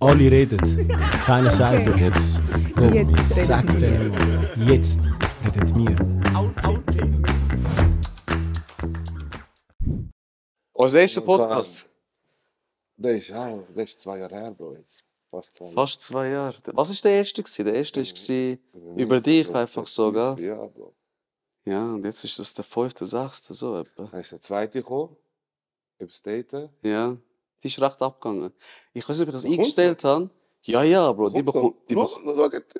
Alle reden, keiner sagt Okay. jetzt. Jetzt Sag reden wir. denen mal, jetzt redet wir. Unser erster Podcast. Das ist 2 Jahre her, Bro. Jetzt. Fast 2 Jahre. Fast 2 Jahre. Was war der erste? Der erste war über dich einfach so, gell? Ja, Bro. Ja, und jetzt ist das der 5., 6., so etwa. Dann ist der zweite gekommen. Über das Daten. Ja, die ist recht abgegangen. Ich weiß nicht, ob ich das Kommt's eingestellt habe. Ja, Bro. Die Schau bekommen... die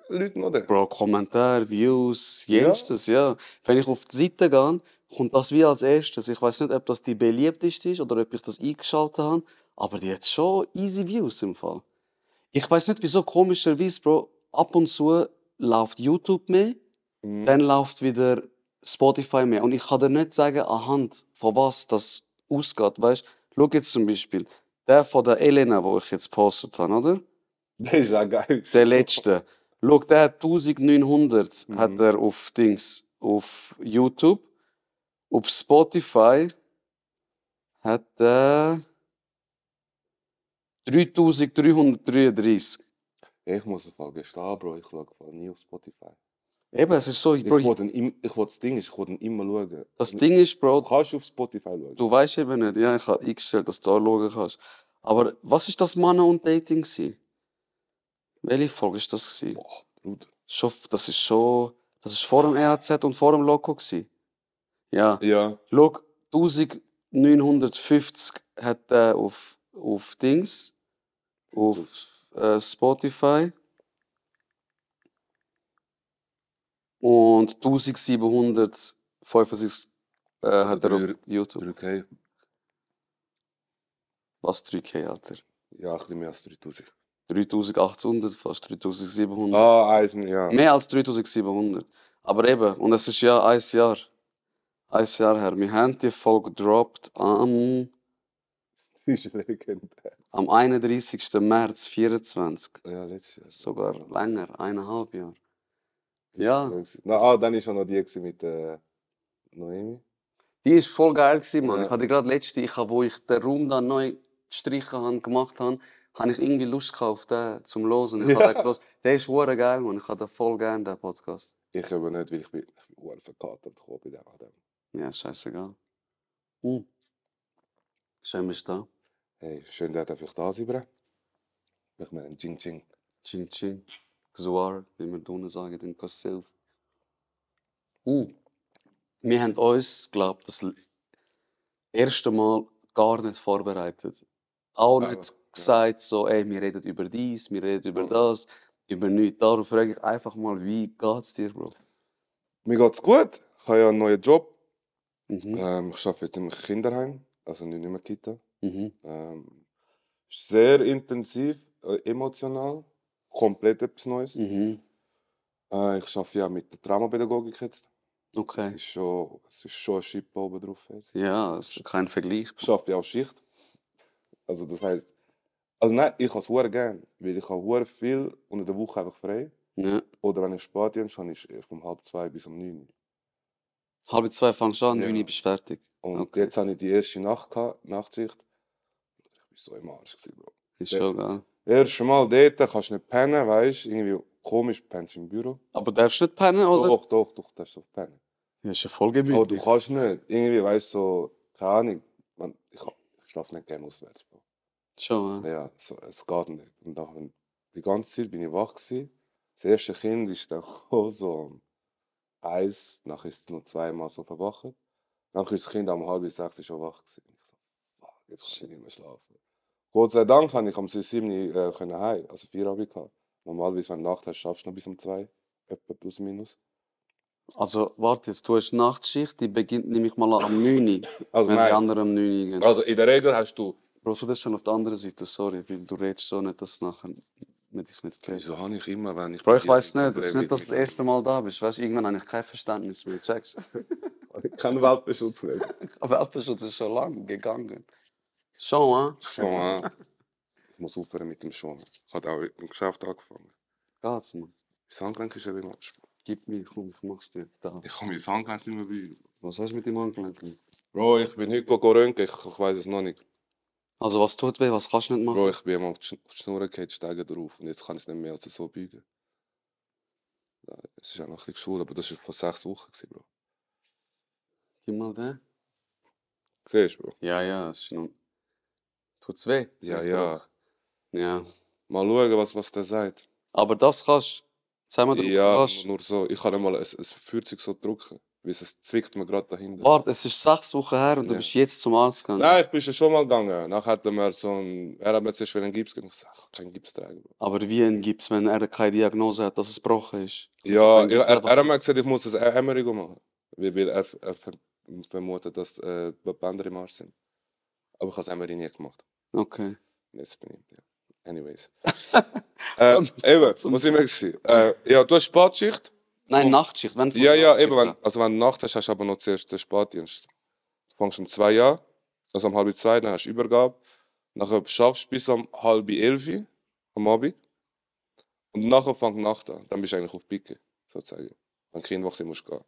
Leute noch da. Bro, Kommentare, Views, Ja. jenstes, ja. Wenn ich auf die Seite gehe, kommt das wie als erstes. Ich weiß nicht, ob das die beliebteste ist oder ob ich das eingeschaltet habe, aber die hat schon easy Views im Fall. Ich weiß nicht, wieso komischerweise, Bro, ab und zu läuft YouTube mehr, dann läuft wieder Spotify mehr. Und ich kann dir nicht sagen, anhand von was das ausgeht. Weißt du, schau jetzt zum Beispiel, der von der Elena, wo ich jetzt gepostet habe, oder? Das ist auch geil. Der letzte. Schau, der hat 1900 hat er auf Dings, auf YouTube. Auf Spotify hat er 3333. Ich muss auf Fall gestehen, Bro. Ich schaue nie auf Spotify. Eben, es ist so, Ich Bro, wollte das Ding ist, ich wollte ihn immer schauen. das Ding ist, Du Bro, kannst auf Spotify schauen. du weißt eben nicht, ja, ich habe eingestellt, dass du da schauen kannst. Aber was ist das Männer und Dating gewesen? Welche Folge ist das gewesen? Boah, Bruder. Das ist vor dem EHZ und vor dem Loco gewesen. Ja. Ja. Schau, 1950 hat er auf Dings, auf Spotify. Und 1775 hat er auf YouTube. 3K. Was 3K, Alter? Ja, ein bisschen mehr als 3000. 3800, fast 3700. Ah, Eisen, ja. Mehr als 3700. Aber eben, und es ist ja ein Jahr. Ein Jahr her. Wir haben die Folge gedroppt Das ist legendär. am 31. März 24. Ja, letztes Jahr. Sogar länger, 1,5 Jahre. Ja, Dann war schon noch die gewesen mit Noemi. die war voll geil, Mann. Ja. Ich hatte gerade wo ich den Raum dann neu gestrichen habe, gemacht habe, habe ich irgendwie Lust gehabt auf den zum Hören. Ich habe den gehört. Der ist verdammt geil, Mann. Ich habe den voll gerne, den Podcast. Ich aber nicht, weil ich bin verkatert gekommen bei dem. Ja, scheißegal. Schön bist du da. Hey, schön, dass ich da sein darf. Ich meine, Ching Ching. Ching Ching. Xuar, wie wir unten sagen, den Kassilf. Wir haben uns, glaube ich, das erste Mal gar nicht vorbereitet. Auch nicht gesagt, so, ey, wir reden über dies, wir reden über das, über nichts. Darum frage ich einfach mal, wie geht's dir, Bro? Mir geht's gut. Ich habe ja einen neuen Job. Mhm. Ich arbeite jetzt im Kinderheim, also nicht mehr Kita. Mhm. Ist sehr intensiv, emotional. Komplett etwas Neues. Mhm. Ich arbeite ja mit der Traumapädagogik jetzt. Okay. Es ist schon ein Schippe oben drauf. Jetzt. Ja, das ist kein Vergleich. Ich arbeite ja auf Schicht. Also das heisst, also nein, ich habe es sehr gerne, weil ich habe sehr viel unter der Woche einfach frei. Ja. Oder wenn ich spät bin, habe ich von 1:30 bis um 9 Uhr. 1:30 fängst du an, Ja. 9 Uhr bist du fertig. Und Okay. jetzt hatte ich die erste Nacht gehabt, Nachtschicht. Ich war so im Arsch, Bro. Ist Ja. schon geil. Erste Mal dort kannst du nicht pennen, weißt du? Irgendwie komisch, pennst im Büro. Aber darfst du nicht pennen, oder? Doch, darfst du pennen. Ja, ist ja voll Aber du gemütlich. kannst nicht. Irgendwie, weißt du, so, keine Ahnung. Ich schlafe nicht gerne auswärts, Bro. Schon, ja. Ja, so, es geht nicht. Und dann, die ganze Zeit bin ich wach gewesen. Das erste Kind ist dann gekommen, so um 1, nachher ist es noch 2-mal so verwacht. Dann ist das Kind um 5:30 schon wach gewesen. Ich so, fuck, jetzt kann ich nicht mehr schlafen. Gott sei Dank konnte ich am 7 Uhr heim, also 4 Uhr gehabt. Normalerweise, wenn du Nacht hast, schaffst du noch bis um 2, etwa plus minus. Also, warte jetzt, du hast Nachtschicht, die beginnt nämlich mal am 9 Uhr. Also wenn die nein, anderen um 9 Uhr gehen. also in der Regel hast du... Bro, du bist schon auf der anderen Seite, sorry, weil du redest so nicht, dass nachher mit dich nicht kriegst. Wieso habe ich immer, wenn ich... Bro, ich weiss nicht, es ist nicht, dass du das erste Mal da bist. Weißt du, irgendwann habe ich kein Verständnis mehr, checkst Ich kann Welpenschutz nicht. Aber Welpenschutz ist schon lange gegangen. Schon, Schon, ich muss aufhören mit dem Schon. Ich habe auch im Geschäft angefangen. Geht's, Mann. Mein Handgelenk ist eben Arsch. Gib mir, komm, ich mach's dir. Da. Ich habe mein Handgelenk nicht mehr bei. Was hast du mit dem Handgelenk? Bro, ich bin heute röntgen, ich weiß es noch nicht. Also was tut weh, was kannst du nicht machen? Bro, ich bin immer auf die Schnur gefallen, steige drauf und jetzt kann ich es nicht mehr als so beugen. Ja, es ist auch noch ein bisschen geschwul, aber das war vor 6 Wochen, Bro. Gib mal den. Siehst du, Bro? Ja, ja, es ist noch... Tut's weh? Ja, Vielleicht ja. auch. Ja. Mal schauen, was der sagt. Aber das kannst du. Zweimal drücken Ja, kannst. nur so. Ich kann nicht mal ein Führzeug so drücken, weil es zwickt mir gerade dahinter. Warte, es ist 6 Wochen her und du Ja. bist jetzt zum Arzt gegangen. Nein, ich bin schon mal gegangen. Nachher hat er mir so ein... Er hat mir zuerst einen Gips gegeben. Ich sag, ich kann keinen Gips tragen, Bro. Aber wie gibt es, wenn er keine Diagnose hat, dass es gebrochen ist? Ja, Also, er hat mir gesagt, ich muss ein MRI machen. Weil er vermutet, dass Bänder im Arsch sind. Aber ich habe das MRI nie gemacht. Okay. Jetzt bin ich, ja. Anyways. Eben, was ich mir gesehen. Ja, du hast Spatschicht. Nein, Nachtschicht. Wenn Ja, ja, eben. Wenn du Nacht hast, hast du aber noch zuerst den Spätdienst. Du fängst um 2 an, also um 12:30, dann hast du Übergabe. Nachher schaffst du bis um 10:30 am Abend. Und nachher fängt die Nacht an. Dann bist du eigentlich auf Picke, sozusagen. Wenn Kind wach sind, musst du gehen.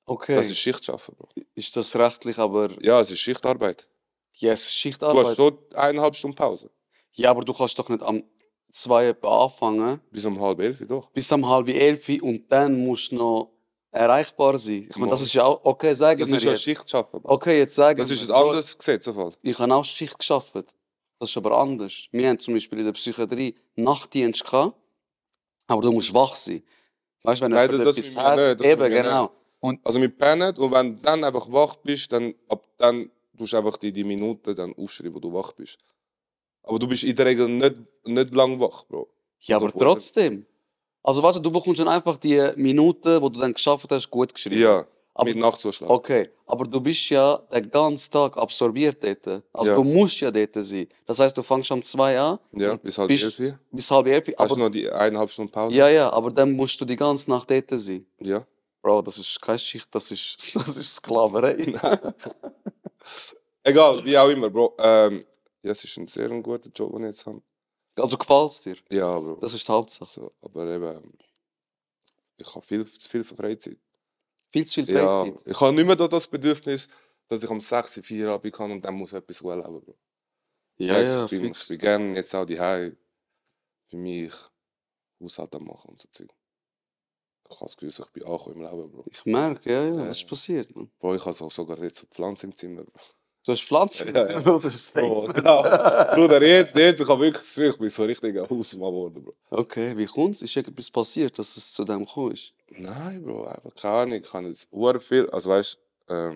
Okay. Das ist Schichtscharfen, Bro. Ist das rechtlich, aber... Ja, es ist Schichtarbeit. Ja, es ist Du Schichtarbeit. hast schon 1,5 Stunden Pause. Ja, aber du kannst doch nicht am 2 etwa anfangen, Bis um 10:30, doch. bis um 10:30 und dann musst du noch erreichbar sein. Ich meine, das ist ja auch... Okay, sagen Das wir ist ja jetzt. Schichtscharfen, Bro. Okay, jetzt sagen Das wir. ist ein anderes Gesetz. Ich habe auch Schicht gearbeitet. Das ist aber anders. Wir haben zum Beispiel in der Psychiatrie Nachtdienst gehabt, aber du musst wach sein. Weißt du, wenn Nein, jemand das etwas mit mir hat, nicht, das eben, mit mir genau. Und Also wir pennen und wenn du dann einfach wach bist, dann tust du einfach die Minuten dann aufschreiben, wo du wach bist. Aber du bist in der Regel nicht lang wach, Bro. ja, Also, aber trotzdem. Also weißt du bekommst dann einfach die Minuten, die du dann geschafft hast, gut geschrieben. Ja, aber, mit Nachtzuschlag. okay, aber du bist ja den ganzen Tag absorbiert dort. Also Ja. du musst ja dort sein. Das heißt, du fängst um 2 an. Ja, und bis halb bist 11. bis halb 11. Hast du Aber, noch die 1,5 Stunden Pause? ja, ja, aber dann musst du die ganze Nacht dort sein. Ja. Bro, das ist keine Schicht, das ist Sklaverei. Egal, wie auch immer, Bro. Ja, es ist ein sehr guter Job, den ich jetzt habe. Also gefällt es dir? Ja, Bro. Das ist die Hauptsache. So, aber eben, ich habe viel zu viel Freizeit. Viel zu viel Ja, Freizeit. ich habe nicht mehr das Bedürfnis, dass ich um 6, 4 Uhr kann und dann muss ich etwas erleben, Bro. Ja, ja, ich bin fix. gerne jetzt auch daheim für mich Haushalt am machen und so Zeug. Ich habe das Gefühl, ich bin angekommen im Leben, Bro. Ich merke, ja, ja, was ist passiert, man? Bro, ich habe sogar jetzt so Pflanzen im Zimmer. Du hast Pflanzen im Ja, Zimmer, ja. das ist ein Bro, Statement. genau. Bruder, jetzt, ich habe wirklich, ich bin so richtig ein Hausmann geworden, Bro. Okay, wie kommt's? Ist etwas passiert, dass es zu dem gekommen ist? Nein, Bro, einfach keine Ahnung. Ich habe jetzt sehr viel, also weißt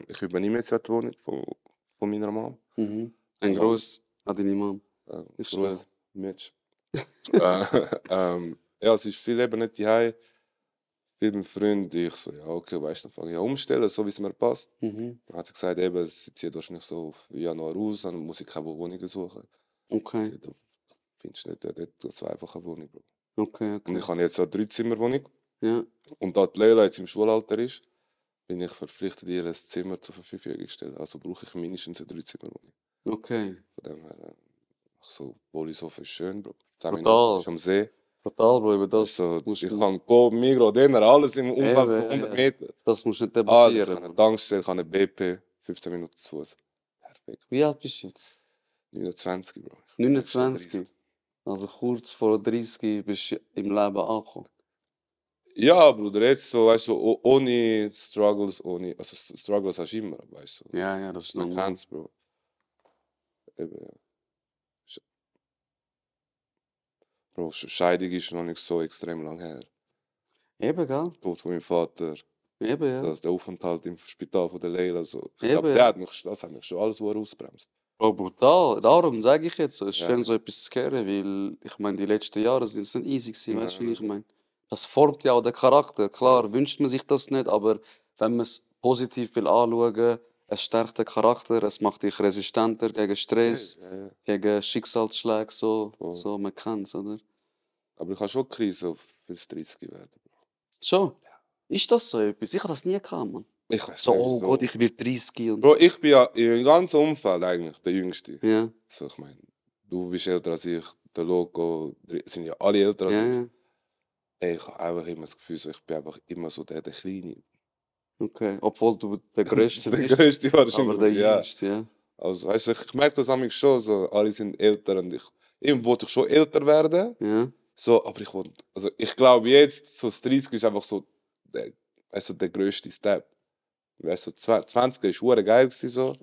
ich übernehme jetzt ja die Wohnung von meiner Mom. Mhm. Ein Ja. Gruß an deine Mom. Ich schwör. Mitch. Ja, es ist viel eben nicht daheim. Viel mit Freunden. Ich so, ja, okay, weißt du, dann fange ich an umstellen, so wie es mir passt. Mhm. Dann hat sie gesagt, eben, sie zieht wahrscheinlich so auf Januar aus, dann muss ich keine Wohnung suchen. Okay, Ja, da findest du nicht dort so einfach eine Wohnung, Bro. okay, Und okay. ich habe jetzt eine 3-Zimmer-Wohnung. Ja, Und da die Leila jetzt im Schulalter ist, bin ich verpflichtet, ihr ein Zimmer zur Verfügung zu stellen. Also brauche ich mindestens eine 3-Zimmer-Wohnung. okay. Von dem her, so, Bolishofen ist schön, Bro. 10 Brutal. Minuten ist am See. Brutal, Bro, über das Also, musst ich du kann Go, Migros, Dinner, alles im Umfeld von Eben, 100 ja. Meter. das musst du nicht Alles, ich debattieren. kann eine Tankstelle, ich kann eine BP, 15 Minuten zu Fuß. Perfekt. Wie alt bist du jetzt? 29, Bro. 29. Also kurz vor 30 bist du im Leben angekommen. Ja, Bruder, jetzt so, weißt du, ohne Struggles, also Struggles hast du immer, weißt du. Ja, ja, das ist Man normal. kennt's, Bro. Eben, ja. Bro, Scheidung ist noch nicht so extrem lang her. Eben, gell? Tod von meinem Vater, Eben, ja. der Aufenthalt im Spital von der Leila, so. Ich Eben, glaube, ja. das hat mich schon alles ausbremst. Bro, brutal. Darum sage ich jetzt so, es ist Ja. schön, so etwas zu hören, weil ich meine, die letzten Jahre sind es nicht easy gewesen, weißt du, wie Nein. ich meine? Das formt ja auch den Charakter. Klar, wünscht man sich das nicht, aber wenn man es positiv will anschauen, es stärkt den Charakter, es macht dich resistenter gegen Stress, Ja, ja. gegen Schicksalsschläge, so, Voll. so man kennt es, oder? Aber ich habe schon Krise fürs 30 werden. Schon? Ist das so etwas? Ich habe das nie gehabt, man. Ich weiß So, nicht, oh so. Gott, ich will 30 und Bro, ich bin ja im ganzen Umfeld eigentlich der Jüngste. ja, So, ich meine, du bist älter als ich, der Loco, sind ja alle älter als ja, ich. ja. Ey, ich habe einfach immer das Gefühl, so, ich bin einfach immer so der Kleine. Okay. Obwohl du der Größte Der bist, Größte aber wahrscheinlich. der Ja. Jüngste, ja. Also, weißt du, ich merke das manchmal schon, so, alle sind älter und irgendwo wollte ich schon älter werden. Ja. So, aber ich glaube jetzt, so das 30 ist einfach so, weißt du, der grösste Step. Weißt du, 20 ist hure geil gewesen, so.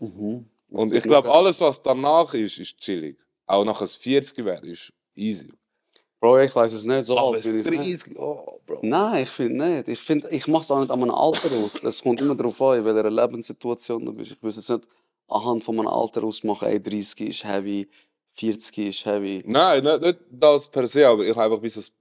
Und ich glaube, alles, was danach ist chillig. Auch nach das 40 werden, ist easy. Bro, ich weiß es nicht, so Aber alt das bin ich nicht. 30, oh, Bro. Nein, ich finde nicht. Ich mache es auch nicht an meinem Alter aus. Es kommt immer darauf an, in welcher Lebenssituation du bist. Ich will jetzt nicht anhand von meinem Alter ausmachen, ey, 30 ist heavy, 40 ist heavy. Nein, nicht das per se, aber ich habe einfach bis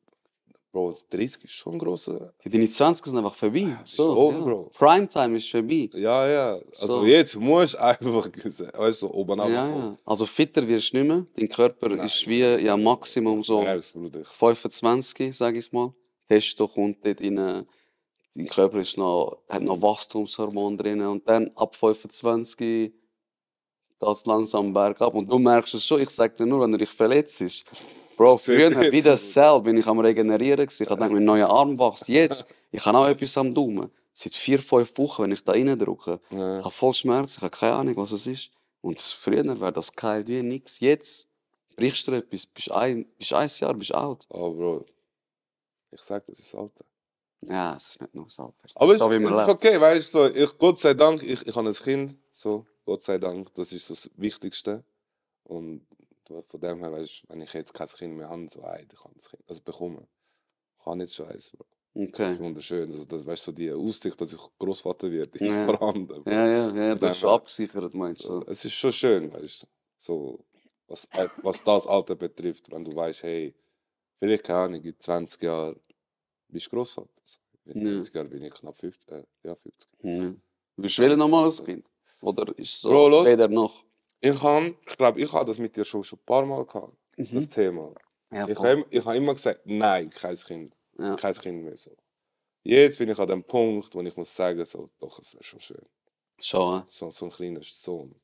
Bro, das 30 ist schon ein grosser. Ja, deine 20 sind einfach vorbei. ist So, over, ja. Bro. Primetime ist vorbei. Ja. Also So. jetzt musst du einfach, weißt du, oben Ja, runterkommen. ja. Also fitter wirst du nicht mehr. Dein Körper ist wie ja, Maximum so Merkst, Bruder. 25, sage ich mal. Testo kommt dort rein. Dein Körper ist hat noch Wachstumshormone drin. Und dann ab 25 geht es langsam bergab. Und du merkst es schon, ich sage dir nur, wenn du dich verletzt. Bro, früher wie das Cell bin ich am Regenerieren gewesen. Ich habe gedacht, mein neuer Arm wächst. Jetzt, ich habe auch etwas am Daumen. Seit 4-5 Wochen, wenn ich da reindrücke, ich habe voll Schmerz, ich habe keine Ahnung, was es ist. Und früher wäre das geil wie nichts. Jetzt brichst du etwas, bist ein Jahr, bist out. Oh, Bro. Ich sag, das ist das Alter. Ja, es ist nicht nur das Alter. Aber Das ist da, wie man es ist lebt. okay, weißt du, so, Gott sei Dank, ich habe ein Kind, so, Gott sei Dank, das ist so das Wichtigste. Und von dem her, weißt du, wenn ich jetzt kein Kind mehr habe, so, ey, ich kann das Kind, also bekommen. Ich kann nicht scheiße, Bro. Das Okay. ist wunderschön, also, das, weißt du, so die Aussicht, dass ich Großvater werde, die Ja. ist vorhanden. Bro. Ja, du hast schon Nein, abgesichert, meinst du? So, es ist schon schön, weißt du, so, was das Alter betrifft, wenn du weißt, hey, vielleicht keine Ahnung, in 20 Jahren bist du Großvater. Also, in Ja. 20 Jahren bin ich knapp 50. Ja, 50. Ja. Willst du noch ein Kind? Oder ist so Bro, los. weder noch? Ich glaube, ich habe das mit dir schon ein paar Mal gehabt, das Thema. Ja, Ich voll. habe immer gesagt, nein, kein Kind. Ja. Kein Kind mehr so. Jetzt bin ich an dem Punkt, wo ich muss sagen, so, doch, es wäre schon schön. Schon, So ein kleiner Sohn.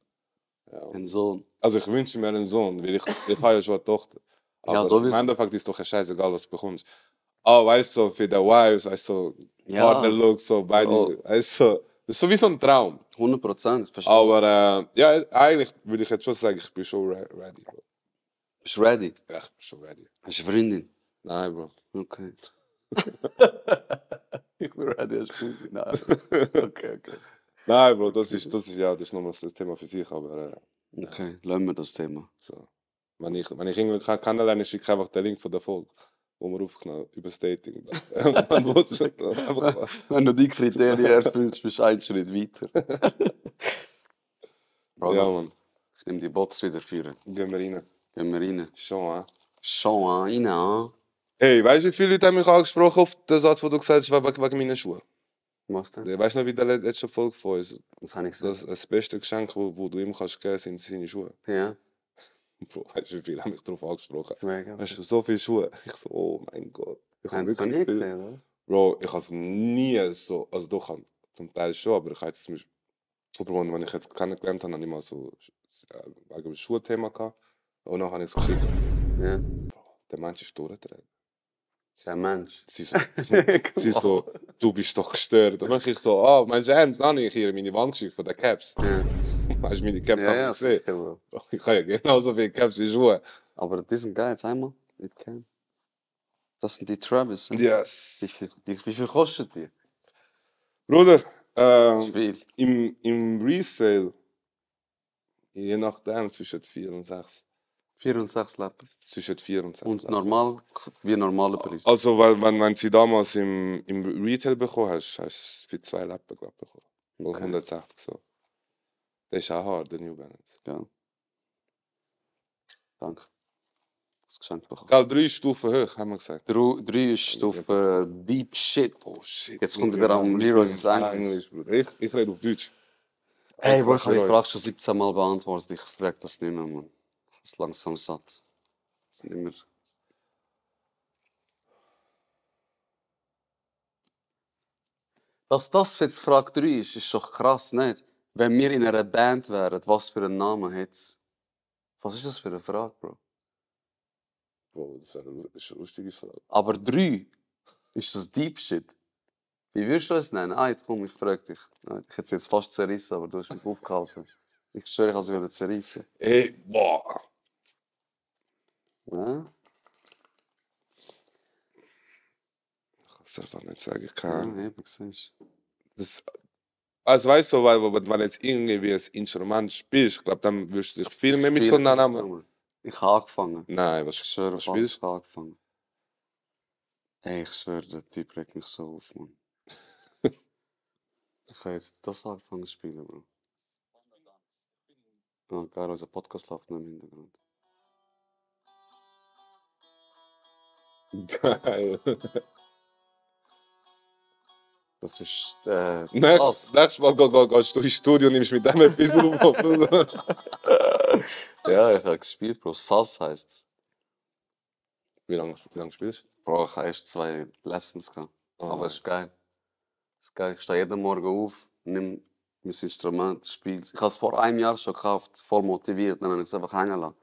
Ja. ein Sohn. Also ich wünsche mir einen Sohn, weil ich habe ja schon eine Tochter. Ja, Aber sowieso. im Endeffekt ist doch scheißegal, was du bekommst. Aber weißt du, für die Wives, weißt du, Ja. Partner-Look, so beide, Bro. weißt du, das ist so wie so ein Traum. 100%, verstehe. Aber ja, eigentlich würde ich jetzt schon sagen, ich bin schon ready, Bro. Bist du ready? Ja, ich bin schon ready. Hast du eine Freundin? Nein, Bro. Okay. Ich bin ready, hast du Freundin? Nein. Okay. Nein, Bro, das ist nochmal das Thema für sich, aber Okay, lassen wir das Thema. so. Wenn ich irgendwie kennenlerne, schicke ich einfach den Link von der Folge, wo wir aufgenommen über das Dating. Man will schon einfach. Wenn du die Kriterien erfüllst, bist du einen Schritt weiter. Bro, Ja, Mann. ich nehme die Box wieder führen. Gehen wir rein. Gehen wir rein. Schon, hä? Schon rein, ah. Hey, weißt du, wie viele Leute haben mich angesprochen auf den Satz, den du gesagt hast, wegen meinen Schuhen? Was denn? Weißt du noch, wie der letzte Folge von uns? Was habe ich gesagt? Das beste Geschenk, wo du ihm kannst geben, sind seine Schuhe. Ja, Bro, weißt du, wie viele haben mich darauf angesprochen? mega. Hast du so viele Schuhe? Ich so, oh mein Gott. Ich Hast du noch nie gesehen, oder? Bro, ich habe es nie so, also doch, zum Teil schon, aber ich habe jetzt zum Beispiel, wenn ich jetzt kennengelernt habe, habe ich mal so wegen dem Schuhthema gehabt. Und dann habe ich es geschickt. Ja. Der Mensch ist durchgedreht. Der Mensch. Sie so, du bist doch gestört. Dann mache ich so, meinst du ernst? Dann habe ich hier meine Wand geschickt von den Caps. Ja, Hast du meine Caps ja, gesehen? sicher, Bro. Bro, ich habe ja genauso viele Caps wie Schuhe. Aber die sind geil, zeig mal. Mit Cam. Das sind die Travis. Yes. Wie viel kostet die? Bruder, Das ist viel. im Resale, je nachdem, zwischen 4 und 6. 4 und 6 Lappen. Zwischen 4 und 6. Und normal, wie normaler Preis. Also, wenn sie damals im Retail bekommen hast du für 2 Lappen, glaube ich, bekommen. Oder Okay. 160 so. Das ist auch hart, der New Balance. Ja. Danke. Das Geschenk bekommen. Gell, 3 Stufen hoch, haben wir gesagt. 3 ist auf Deep Shit. Oh shit. Jetzt kommt wieder am Leroy's Englisch, Bruder. Ich rede auf Deutsch. Ey, Bro, ich habe die Leroy. Frage schon 17 Mal beantwortet. Ich frage das nicht mehr, Mann. Ich bin langsam satt. Das ist nicht mehr. Dass das jetzt Frage 3 ist doch krass, nicht? Wenn wir in einer Band wären, was für einen Namen hätte es? Was ist das für eine Frage, Bro? Bro, das ist eine lustige Frage. Aber 3 ist das Deep Shit. Wie würdest du es nennen? Jetzt komm, ich frage dich. Ich hätte es jetzt fast zerrissen, aber du hast mich aufgehalten. Ich schwöre, ich habe sie zerreißen. Ey, boah. Ja? Ich kann es einfach nicht sagen, ich Ja, kann. eben, siehst du. Das, also weißt du, weil wenn du jetzt irgendwie ein Instrument spielst, ich glaube, dann wirst du dich viel mehr mit so einem Namen. Ich habe angefangen. Nein, Ich schwöre, was auf alles, spielst ich habe angefangen. Ey, ich schwöre, der Typ regt mich so auf, Mann. Ich habe jetzt das angefangen zu spielen, Bro. Ah, geil, unser Podcast läuft noch im Hintergrund. du? Geil. Das ist, Nächstes Mal gehst du ins Studio und nimmst mit dem etwas auf. Ja, ich habe gespielt, Bro. Sass heisst es. Wie lange spielst Bro, ich habe erst 2 Lessons gehabt. du? Aber es ist geil. Es ist geil. Ich stehe jeden Morgen auf, nehme mein Instrument, spiele es. Ich habe es vor einem Jahr schon gekauft, voll motiviert. Dann habe ich es einfach hängen lassen.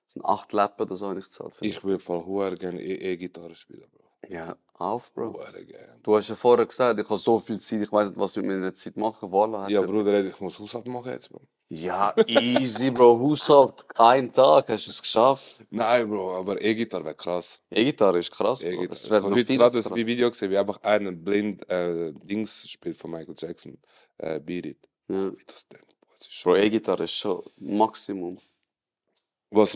Es sind 8 Lappen oder so, habe ich gezahlt. Ich will voll huere gerne E-Gitarre spielen, Bro. Ja, auf, Bro. Huere gerne. Du hast ja vorher gesagt, ich habe so viel Zeit, ich weiß nicht, was ich mit meiner Zeit machen wollen. Ja, Bruder, ich muss Haushalt machen jetzt, Bro. Ja, easy, Bro. Haushalt, einen Tag hast du es geschafft. Nein, Bro, aber E-Gitarre wäre krass. E-Gitarre ist krass, Bro. E-Gitarre. Es Ich wäre habe noch heute viel gerade krass. ein Video gesehen, wie einfach einer blind Dings spielt von Michael Jackson. Beat It. Ja. Wie das denn? Boah, das ist Bro, schon... E-Gitarre ist schon Maximum. Was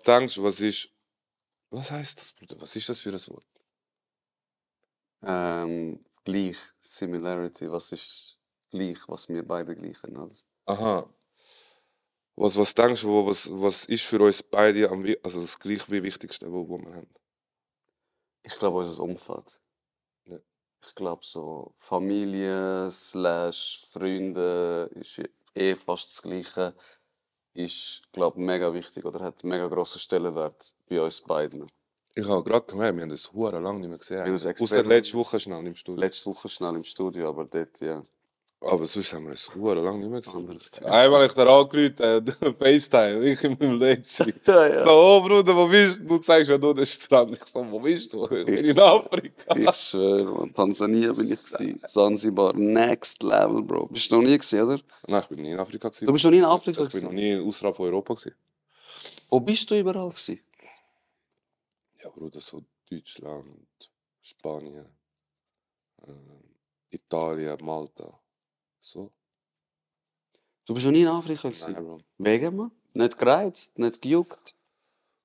denkst du, was heißt das, Bruder? Was ist das für ein Wort? Gleich, Similarity, was ist gleich, was wir beide gleichen, oder? Aha. Was denkst du, was ist für uns beide also das gleich wie Wichtigste, wo wir haben? Ich glaube, unser Umfeld. Ja. Ich glaube, so Familie slash Freunde ist fast das Gleiche. Ist, glaube mega wichtig oder hat einen mega grossen Stellenwert bei uns beiden. Ich habe gerade gemerkt, wir haben das hure lange nicht mehr gesehen. haben uns Außer extrem letzte lange Woche schnell im Studio. Letzte Woche schnell im Studio, aber dort, ja, Aber sonst haben wir es hure lange nicht mehr gesehen. anderes Thema. Einmal ich dir angerufen, FaceTime, ich in meinem Letzten. Ja, ja. So, oh Bruder, wo bist du? Du zeigst ja nur den Strand. Ich so, wo bist du? Ich bin in Afrika. Ich schwöre, man. Tansania bin ich gewesen. Zanzibar, next level, Bro. Bist du noch nie gewesen, oder? Nein, ich bin nie in Afrika gewesen. Du bist noch nie in Afrika Ich bin noch gewesen? nie außerhalb von Europa gewesen. Wo bist du überall gewesen? Ja, Bruder, so Deutschland, Spanien, Italien, Malta. So. Du bist noch nie in Afrika gewesen? Nein, Bro. Wegen, man? Nicht gereizt, nicht gejuckt?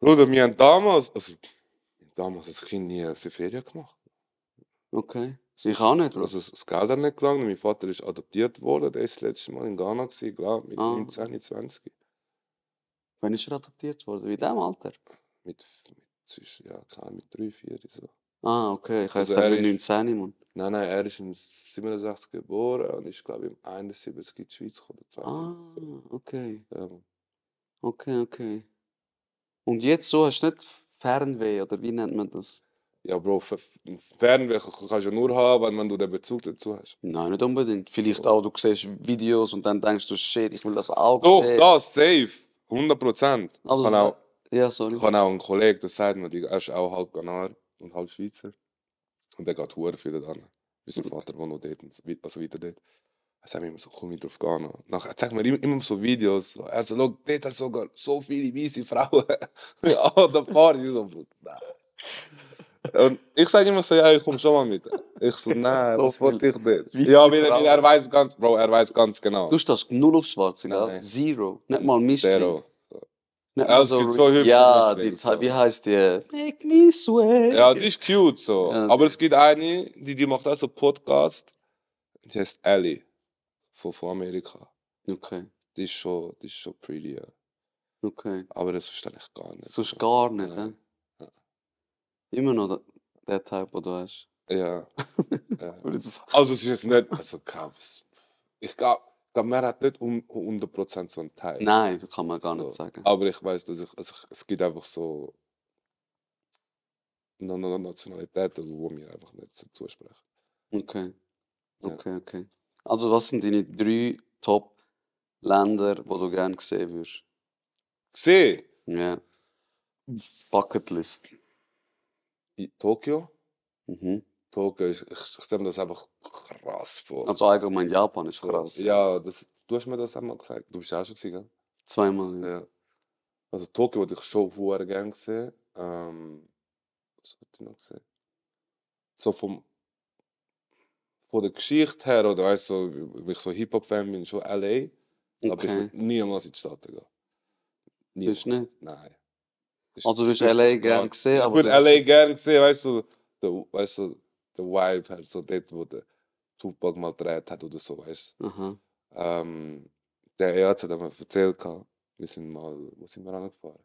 Bruder, wir haben damals als Kind nie für Ferien gemacht. Okay. Ich auch nicht, Bro. Also das Geld hat nicht gelangt. Mein Vater ist adoptiert worden. Der ist das letzte Mal in Ghana gewesen, glaub, mit Ah. 19, 20. Wann ist er adoptiert worden? Wie in diesem Alter? Mit zwischen, ja, mit 3, 4 so. Ah, okay. Ich Also heiße er mit ist- 19, Mann. Nein, er ist im 67 geboren und ist, glaube ich, im 71 in die Schweiz gekommen. Ah, 72. okay. Ja, Mann. Okay. Und jetzt so hast du nicht Fernweh, oder wie nennt man das? Ja, Bro, Fernweh kannst du ja nur haben, wenn du den Bezug dazu hast. Nein, nicht unbedingt. Vielleicht auch, du siehst Videos und dann denkst du, shit, ich will das auch Doch, sehen. das, safe. 100%. Also, ich habe ja, sorry. auch einen Kollegen, der sagt mir, er ist auch halb Ghanaer und halb Schweizer. Und der geht hure viel dort hin. Unser Vater wohnt noch dort, und so, also weiter dort. Er sagt mir immer so, komm mit drauf Ghana. Nachher zeigt mir immer so Videos. So, er so, schau, dort hat sogar so viele weiße Frauen. Ja, da fahre ich so, Bruder, nein. Und ich sage immer so, ja, ich komm schon mal mit. Ich so, nein, So was wollte ich dort? weiße Ja, weil Frauen. er weiß ganz, Bro, er weiß ganz genau. Du stehst null auf Schwarze, gell? Nein. Zero. Nicht mal Mischling. Zero. Nicht Ja, mal es gibt schon hübsche Ja, Mischlinge, die, so. wie heisst die? Make me sweat. Ja, die ist cute so. Ja. Aber es gibt eine, die macht auch so Podcast. Die heißt Ellie. Von Amerika. Okay, Die ist schon pretty, ja. okay. Aber das ist eigentlich gar nicht. Sonst gar nicht, hä? Nein. Ja. Immer noch der Type, den du hast. Ja. Ja. Würde ich sagen. Also es ist jetzt nicht, also ich glaube, man hat nicht 100% so einen Teil. Nein, das kann man gar So. nicht sagen. Aber ich weiß, dass es gibt einfach so Nationalitäten, wo mir einfach nicht so zusprechen. Okay. Ja. Okay. Also, was sind deine 3 Top-Länder, die du gerne sehen würdest? Gesehen? Ja. Bucketlist. In Tokio? Mhm. Tokio ist, ich stelle mir das einfach krass vor. Also allgemein Japan ist So, krass. ja, das du hast mir das einmal gesagt. Du bist ja auch schon gewesen, gell? Zweimal. Ja. Ja. Also Tokio wollte ich schon vorher gerne sehen. Was wollte ich noch sehen? So von der Geschichte her, oder weißt du, weil ich so Hip-Hop-Fan bin, schon LA. Aber ich Okay. will niemals in die Stadt gehen. Willst du nicht? Nein. Also willst du spricht LA mich gar gerne nicht. sehen, Ich aber würde du- LA gerne sehen, weißt du, der Vibe halt, so dort, wo der Tupac mal gedreht hat oder so, weißt du. Aha. Der Arzt hat mir erzählt, wir sind mal, wo sind wir angefahren?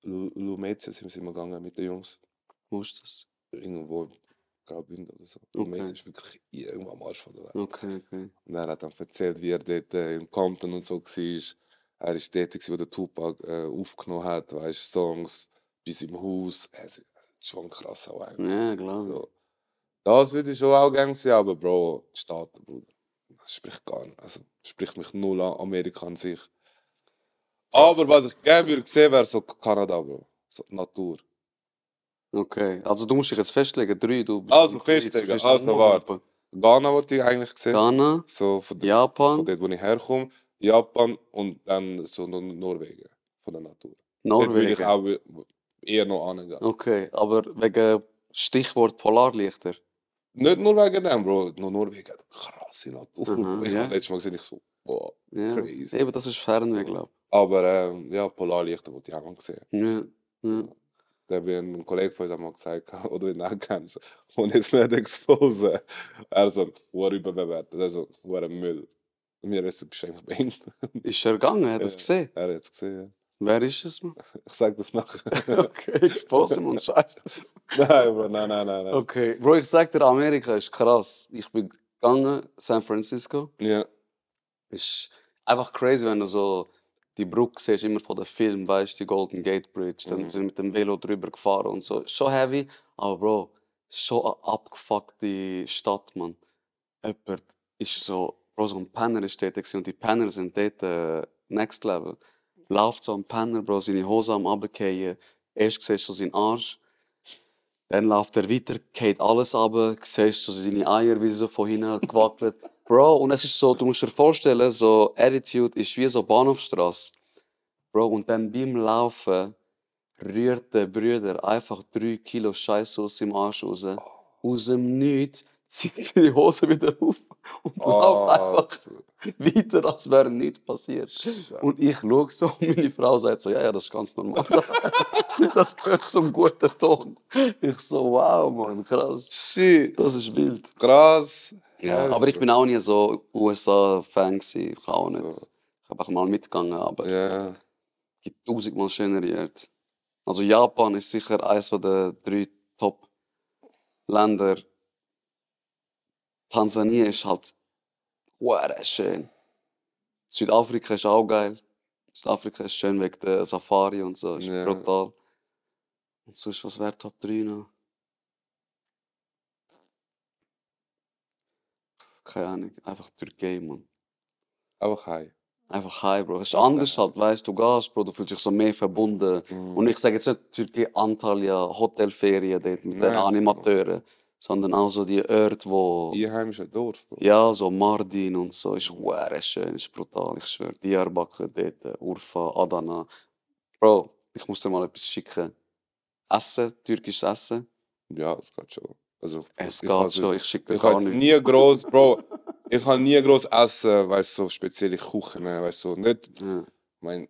Lumezia sind wir gegangen mit den Jungs. Wo ist das? Irgendwo, Graubünden oder so. Okay. Lumezia ist wirklich irgendwo am Arsch von der Welt. Okay. Und er hat dann erzählt, wie er dort in Compton und so war. Er war dort, wo der Tupac aufgenommen hat, weißt, Songs bei seinem Haus. Es ist schon krass auch eigentlich. Ja, glaube ich. So. Das würde ich schon auch gerne sehen, aber Bro, die Staaten, Bruder, das spricht gar nicht. Also spricht mich null an, Amerika an sich. Aber was ich gerne würde sehen, wäre so Kanada, Bro. So die Natur. Okay, also du musst dich jetzt festlegen, 3, du bist Also du festlegen, bist also auch warte. Ghana wollte ich eigentlich sehen. Ghana, So von Japan, dort, wo ich herkomme. Japan und dann so Norwegen. Von der Natur. Dort würde ich Norwegen. auch eher noch angehen. Okay, aber wegen Stichwort Polarlichter. Nicht nur wegen dem, Bro. Norwegen hat krasse Natur. Aha, Ich ja. habe letztes Mal gesehen, ich so, wow, Ja. crazy. Eben, das ist Fernweh, glaube Aber ja, Polarlichter wollte ich auch mal sehen. ich. Ja. Da hat ein Kollege von uns einmal gesagt, oder ihn auch kennst, und jetzt nicht exposen. Er so, überbewertet, also, Müll. Und mir ist es beschämt bei ihm. Ist er gegangen? Hat er es gesehen? Er hat es gesehen, ja. Wer ist es, man? Ich sag das nachher. Okay, expose man, scheiße. Nein, Bro, nein. Okay, Bro, ich sag dir, Amerika ist krass. Ich bin gegangen, San Francisco. Ja, Ist einfach crazy, wenn du so die Brücke siehst, immer von den Filmen, weißt du, die Golden Gate Bridge. Dann sind wir mit dem Velo drüber gefahren und so. Ist schon heavy, aber Bro, ist schon eine abgefuckte Stadt, man. Jemand ist so, Bro, so ein Penner ist dort gewesen und die Penner sind dort next level. Läuft so ein Penner, Bro, seine Hose am runterfallen. Erst siehst du seinen Arsch. Dann läuft er weiter, geht alles runter, siehst du so seine Eier, wie sie so von hinten gewackelt. Bro, und es ist so, du musst dir vorstellen, so Attitude ist wie so Bahnhofstrasse. Bro, und dann beim Laufen rührt der Brüder einfach 3 Kilo Scheiße aus dem Arsch raus. Aus dem Nichts zieht seine Hose wieder auf und läuft einfach weiter, als wäre nichts passiert. Und ich schaue so und meine Frau sagt so, ja, das ist ganz normal. Das gehört zum guten Ton. Ich so, wow, Mann, krass. shit, Das ist wild. krass. Ja, aber ich bin auch nie so USA-Fan gewesen. Ich auch nicht. So. Ich habe auch mal mitgegangen, aber Ja, es gibt 1000-mal schönere Orte. Also Japan ist sicher eines der 3 Top-Länder. Tansania ist halt schön. Südafrika ist auch geil. Südafrika ist schön wegen der Safari und so. Ist Ja. brutal. Und sonst, was wäre Top 3 noch? Keine Ahnung. Einfach Türkei, Mann. einfach hi. Einfach hi, Bro. Es ist anders halt, weißt du, gehst, Bro, du fühlst dich so mehr verbunden. Und ich sage jetzt nicht Türkei, Antalya, Hotelferien dort mit den Nein, Animateuren, sondern auch so die Orte, wo... Einheimischer Dorf, Bro. Ja, so Mardin und so, ist schön, ist brutal, ich schwöre. Diyarbakir dort, Urfa, Adana. Bro, ich muss dir mal etwas schicken. Essen, türkisches Essen. Ja, es geht schon. Also, Es ich geht has- schon, ich schicke dir Ich gar habe nichts. nie groß, Bro, ich habe nie groß essen, weißt du, so spezielle Küchen, weißt du, nicht, Ja.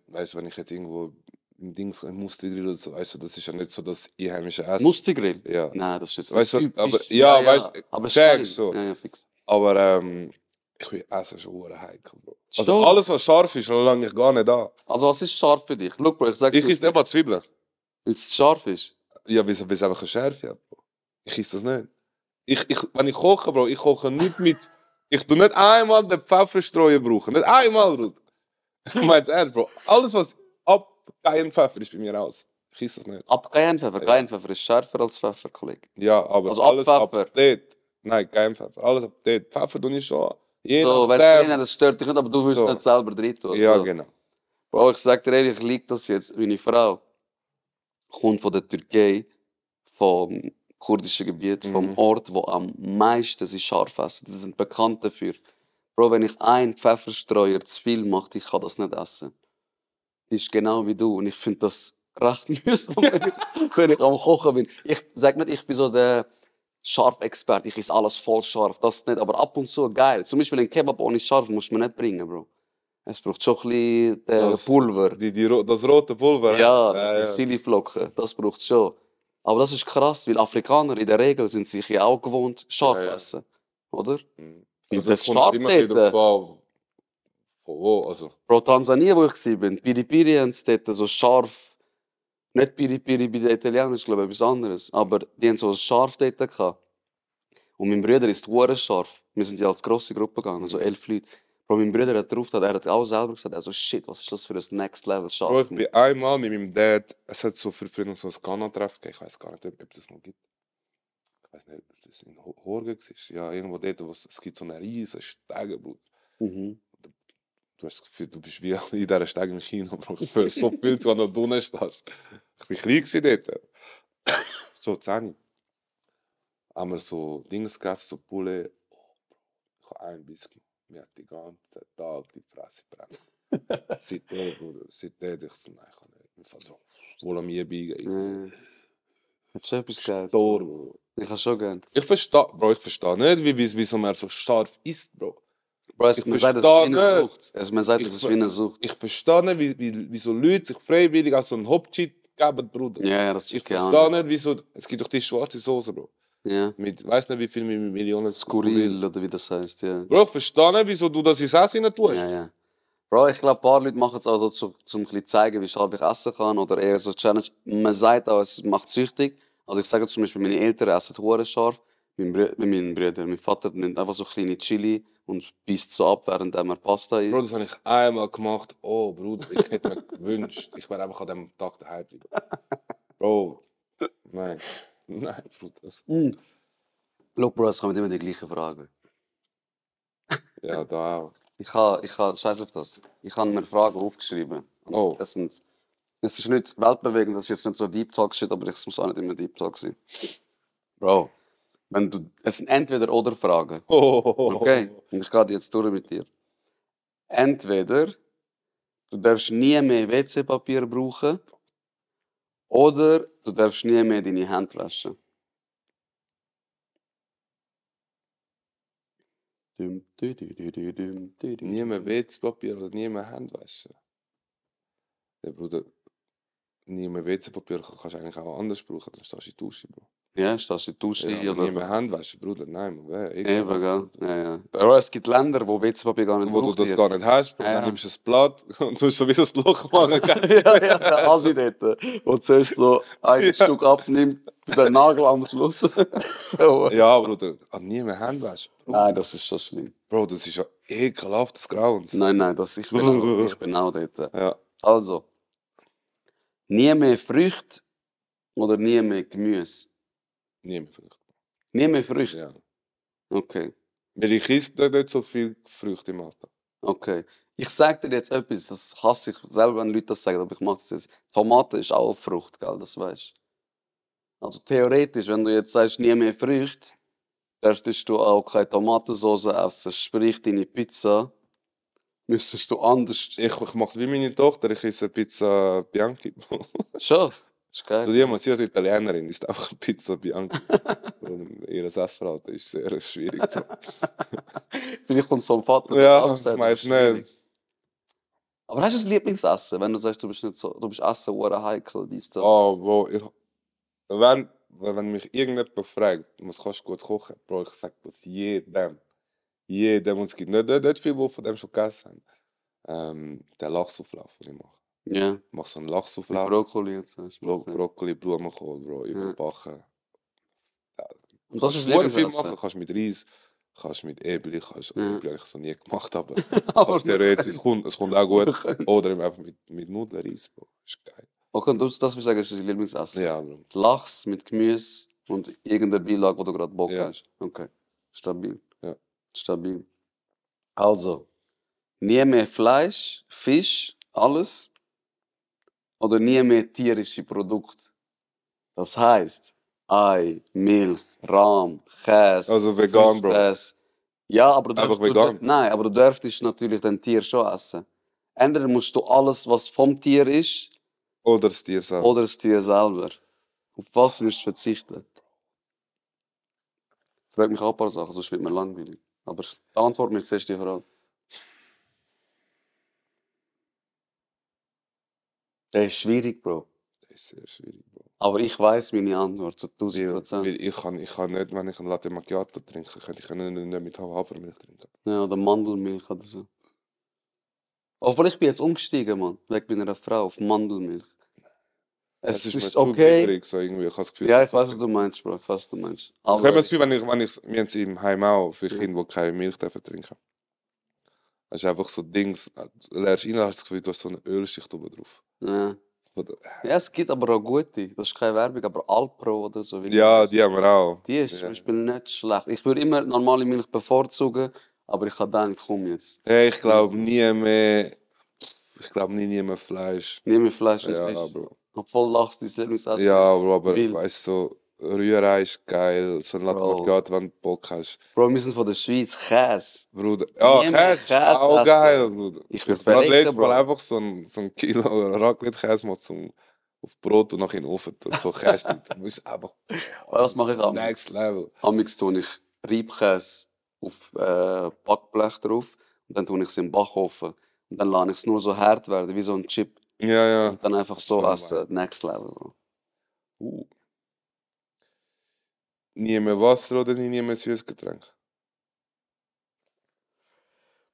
weißt du, wenn ich jetzt irgendwo im Dings, im Mustergrill oder so, weißt du, das ist ja nicht so das einheimische Essen. Mustigrill? Ja. Nein, das ist jetzt Weißt du, nicht aber, typisch. ja, weißt du, aber es ist check geil. so. Ja, fix. Aber ich will Essen schon hure heikel, Bro. Also Schon? alles, was scharf ist, lange ich gar nicht da. Also was ist scharf für dich? Schau, Bro, ich sag's Ich esse nicht mal Zwiebeln. weil es scharf ist. Ja, weil es einfach eine Schärfe hat, Bro. Ich esse das nicht. Wenn ich koche, Bro, ich koche nicht mit... Ich tue nicht einmal den Pfefferstreuer brauchen. Nicht einmal, Bro. Ich mein's ernst, Bro. Alles, was ab kein Pfeffer ist bei mir aus. Ich esse das nicht. Ab Cayennepfeffer. Cayennepfeffer ist schärfer als Pfeffer, Kollege. Ja, aber Also alles ab ab Pfeffer? dort. Nein, kein Pfeffer. Alles ab dort. Pfeffer tue ich schon. Je So, wenn nachdem. es das stört dich nicht, aber du willst So. nicht selber drin tun. Ja, so. genau. Bro, ich sag dir ehrlich, liegt das jetzt, meine Frau kommt von der Türkei, vom kurdischen Gebiet, vom Ort, wo am meisten sie scharf essen. Die sind bekannt dafür. Bro, wenn ich einen Pfefferstreuer zu viel mache, ich kann das nicht essen. Das ist genau wie du. Und ich finde das recht mühsam, wenn ich am Kochen bin. Ich sag nicht, ich bin so der Scharfexperte. Ich esse alles voll scharf. Das nicht. Aber ab und zu geil. Zum Beispiel ein Kebab ohne scharf musst du mir nicht bringen, Bro. Es braucht schon ein bisschen Das- Pulver. Das rote Pulver, Ja, ne? das sind Chiliflocken. Das braucht es schon. Aber das ist krass, weil Afrikaner in der Regel sind sich ja auch gewohnt, scharf Ja, ja. essen. Oder? Mhm. Weil Also das es kommt scharf immer wieder dort. darauf an, von wo. Also, Pro Tansania, wo ich war, Piri-Piri haben sie dort so scharf. Nicht Piri-Piri bei den Italienern, ist glaube ich etwas anderes. Aber die haben so ein scharf dort gehabt. Und mein Bruder ist hure scharf. Wir sind ja als grosse Gruppe gegangen, so 11 Leute. Bro, mein Bruder hat drauf, er hat auch selber gesagt, also shit, was ist das für ein Next Level Bro, scharf? ich bin einmal mit meinem Dad, es hat so für früher so ein Ghana-Treffen gegeben, ich weiß gar nicht, ob das noch gibt. Ich weiß nicht, ob das in Horgen war. Ja, irgendwo dort, wo es gibt so eine riesen Stege, Bro. Mhm. Du hast das Gefühl, du bist wie in dieser Stege im Kino, Bro. Ich fühle so viel, wenn du da unten stehst. Ich war klein dort. So 10. Haben wir so Dings gegessen, so Poulet. Oh, ich habe einen Biss genommen. Mir hat den ganzen Tag die Fresse brennt. Seitdem, Bruder, seitdem ich so, nein, ich kann nicht. Ich so, wohl an mir biegen. Hat schon etwas Geiles. Stor, Bro. Ich kann schon gern. Ich verstehe, Bro, ich verstehe nicht, wieso man so scharf isst, Bro. Bro, Ich man sagt, das ist wie eine verstehe Sucht. Man sagt, Ich das ist wie eine Sucht. Ich verstehe nicht, wieso Leute sich freiwillig als so einen Hop-Cheat geben, Bruder. Ja, das Ich check ich auch verstehe nicht. nicht, wieso. Es gibt doch die schwarze Soße, Bro. Ja. Mit, weiß nicht wie viel Millionen Skurril oder wie das heißt, ja. Bro, ich verstehe nicht, wieso du das ins Essen rein tust. Ja, ja. Bro, ich glaube, ein paar Leute machen es auch so, um ein bisschen zu zeigen, wie scharf ich essen kann. Oder eher so Challenge. Man sagt auch, es macht süchtig. Also ich sage zum Beispiel, meine Eltern essen hure scharf. Mein Bruder, mein Vater nimmt einfach so kleine Chili und beißt so ab, während er Pasta isst. Bro, das habe ich einmal gemacht. Oh, Bruder, ich hätte mir gewünscht, ich wäre einfach an dem Tag daheim geblieben. Bro, nein. Nein, Bruder. Look, Bro, es kommen immer die gleichen Fragen. Ja, da auch. Ich habe, scheiß auf das. Ich habe mir Fragen aufgeschrieben. Oh. Es ist nicht weltbewegend, das ist jetzt nicht so Deep Talk Shit, aber es muss auch nicht immer Deep Talk sein. Bro, es sind entweder oder Fragen. Okay? Und ich gehe die jetzt durch mit dir. Entweder du darfst nie mehr WC-Papier brauchen oder du darfst nie mehr deine Hände waschen. Nie mehr WC-Papier oder nie mehr Hände waschen. Ja, Bruder, nie mehr WC-Papier kannst du eigentlich auch anders brauchen, dann stehst du in die Dusche, Bro. Ja, stehst du in die Dusche Ja, aber oder... nie mehr Hände waschen, Bruder, nein, man wäre Eben, gell? Ja, ja. Aber es gibt Länder, wo WC-Papier gar nicht Wo du braucht das wird. gar nicht hast, Bro, Ja, dann ja. nimmst du ein Blatt und tust so wie das Loch machen. Ja, ja, der Asi dort, wo zuerst so ein Stück abnimmt, den Nagel am Schluss. Ja, Bruder, nie mehr Hände waschen. Nein, das ist schon schlimm. Bro, das ist ja ekelhaft, das Grauens. Nein, ich bin auch dort. Ja, Also, nie mehr Früchte oder nie mehr Gemüse? nie mehr Früchte. Nie mehr Früchte? Ja. Okay, Weil ich esse nicht so viel Früchte im Alltag. okay. Ich sage dir jetzt etwas, das hasse ich selber, wenn Leute das sagen, aber ich mache das jetzt. Tomate ist auch eine Frucht, gell, das weißt du. Also theoretisch, wenn du jetzt sagst, nie mehr Früchte, dürftest du auch keine Tomatensauce essen. Sprich, deine Pizza müsstest du anders... Ich mache wie meine Tochter, ich esse Pizza Bianchi. Schon, das ist geil. Sie als Italienerin ist einfach Pizza Bianchi. Und ihr Essverhalten ist sehr schwierig. Vielleicht kommt so ein Vater Ja, auch sagen, ich weiß das ist schwierig. nicht. Aber hast du ein Lieblingsessen, wenn du sagst, du bist nicht so, du bist Essen, hure heikel, dies, das? Oh, Bro, wenn mich irgendjemand fragt, was kannst du gut kochen, Bro, ich sag das jedem. Jedem, und es gibt nicht viele, die von dem schon gegessen haben. Der Lachsauflauf, den ich mache. Ja, Ich mache so einen mit Lachsauflauf. Brokkoli und so. Brokkoli, Blumenkohl, Bro, überbacken. Und das ist Kannst du viel Lieblingsessen. machen, kannst mit Reis, kannst mit Ebli, kannst, Ja. Ebli habe ich so nie gemacht, aber Aber kannst theoretisch, es kommt auch gut. Oder eben einfach mit Nudeln, Reis, Bro, ist geil. Okay, das würde ich sagen, ist dein Lieblingsessen. Ja, Bro. Lachs mit Gemüse und irgendeine Beilage, wo du gerade Bock Ja. hast. Okay, stabil. Ja. Stabil. Also, nie mehr Fleisch, Fisch, alles. Oder nie mehr tierische Produkte. Das heißt, Ei, Milch, Rahm, Käse, Also vegan, Bro. Frischkäse, Ja, aber Einfach vegan. nein, aber du dürftest natürlich den Tier schon essen. Entweder musst du alles, was vom Tier ist, Oder das Tier selber. oder das Tier selber. Auf was musst du verzichten? Das fragt mich auch ein paar Sachen, sonst wird mir langweilig. Aber die Antwort mir zuerst die Frage. Das ist schwierig, Bro. Das ist sehr schwierig, Bro. Aber ich weiß meine Antwort zu 1000%. Weil ich kann nicht, wenn ich ein Latte Macchiato trinke, könnte ich nicht mit Hafermilch trinken. Ja, oder Mandelmilch oder so. Obwohl ich bin jetzt umgestiegen, Mann. Wegen meiner Frau auf Mandelmilch. Es Es mir ist zu okay. glibberig, so irgendwie. Ich habe das Gefühl, Ja, es ich weiß, was du meinst, Bro. Ich weiß, was du meinst. Ich habe Aber das Gefühl, wir haben es im Heim auch für Ja. Kinder, die keine Milch dürfen trinken. Es ist einfach so Dings, du lernst rein, hast das Gefühl, du hast so eine Ölschicht oben drauf. ja. Oder- Ja, es gibt aber auch gute. Das ist keine Werbung, aber Alpro oder so. wie Ja, heißt. die haben wir auch. Die ist zum Ja. Beispiel nicht schlecht. Ich würde immer normale Milch bevorzugen, aber ich habe gedacht, komm jetzt. Hey, ich glaube nie mehr Fleisch. Nie mehr Fleisch und Ja, Fisch. Bro. Obwohl Lachs dein Lieblingsessen. Ja, Bro, aber Wild. weißt du, so Rührei ist geil, so ein Latte Bro. Macchiato, wenn du Bock hast. Bro, wir sind von der Schweiz. Käse. Bruder, ja, Nie mehr Käse ist Käse auch essen. geil, Bruder. Ich will habe gerade verrecken, letztes Mal Bro. einfach so ein Kilo Raclette-Käse mal auf Brot und nachher in den Ofen tun. So Käse nicht. Du musst einfach Was mache ich am next level. Amix tue ich Reibkäse auf Backblech drauf und dann tue ich es im Backofen. Und dann lasse ich es nur so hart werden, wie so ein Chip. Ja, ja. Und dann einfach so Schon essen. Next level, Bro. Nie mehr Wasser oder nie mehr süßes Getränk?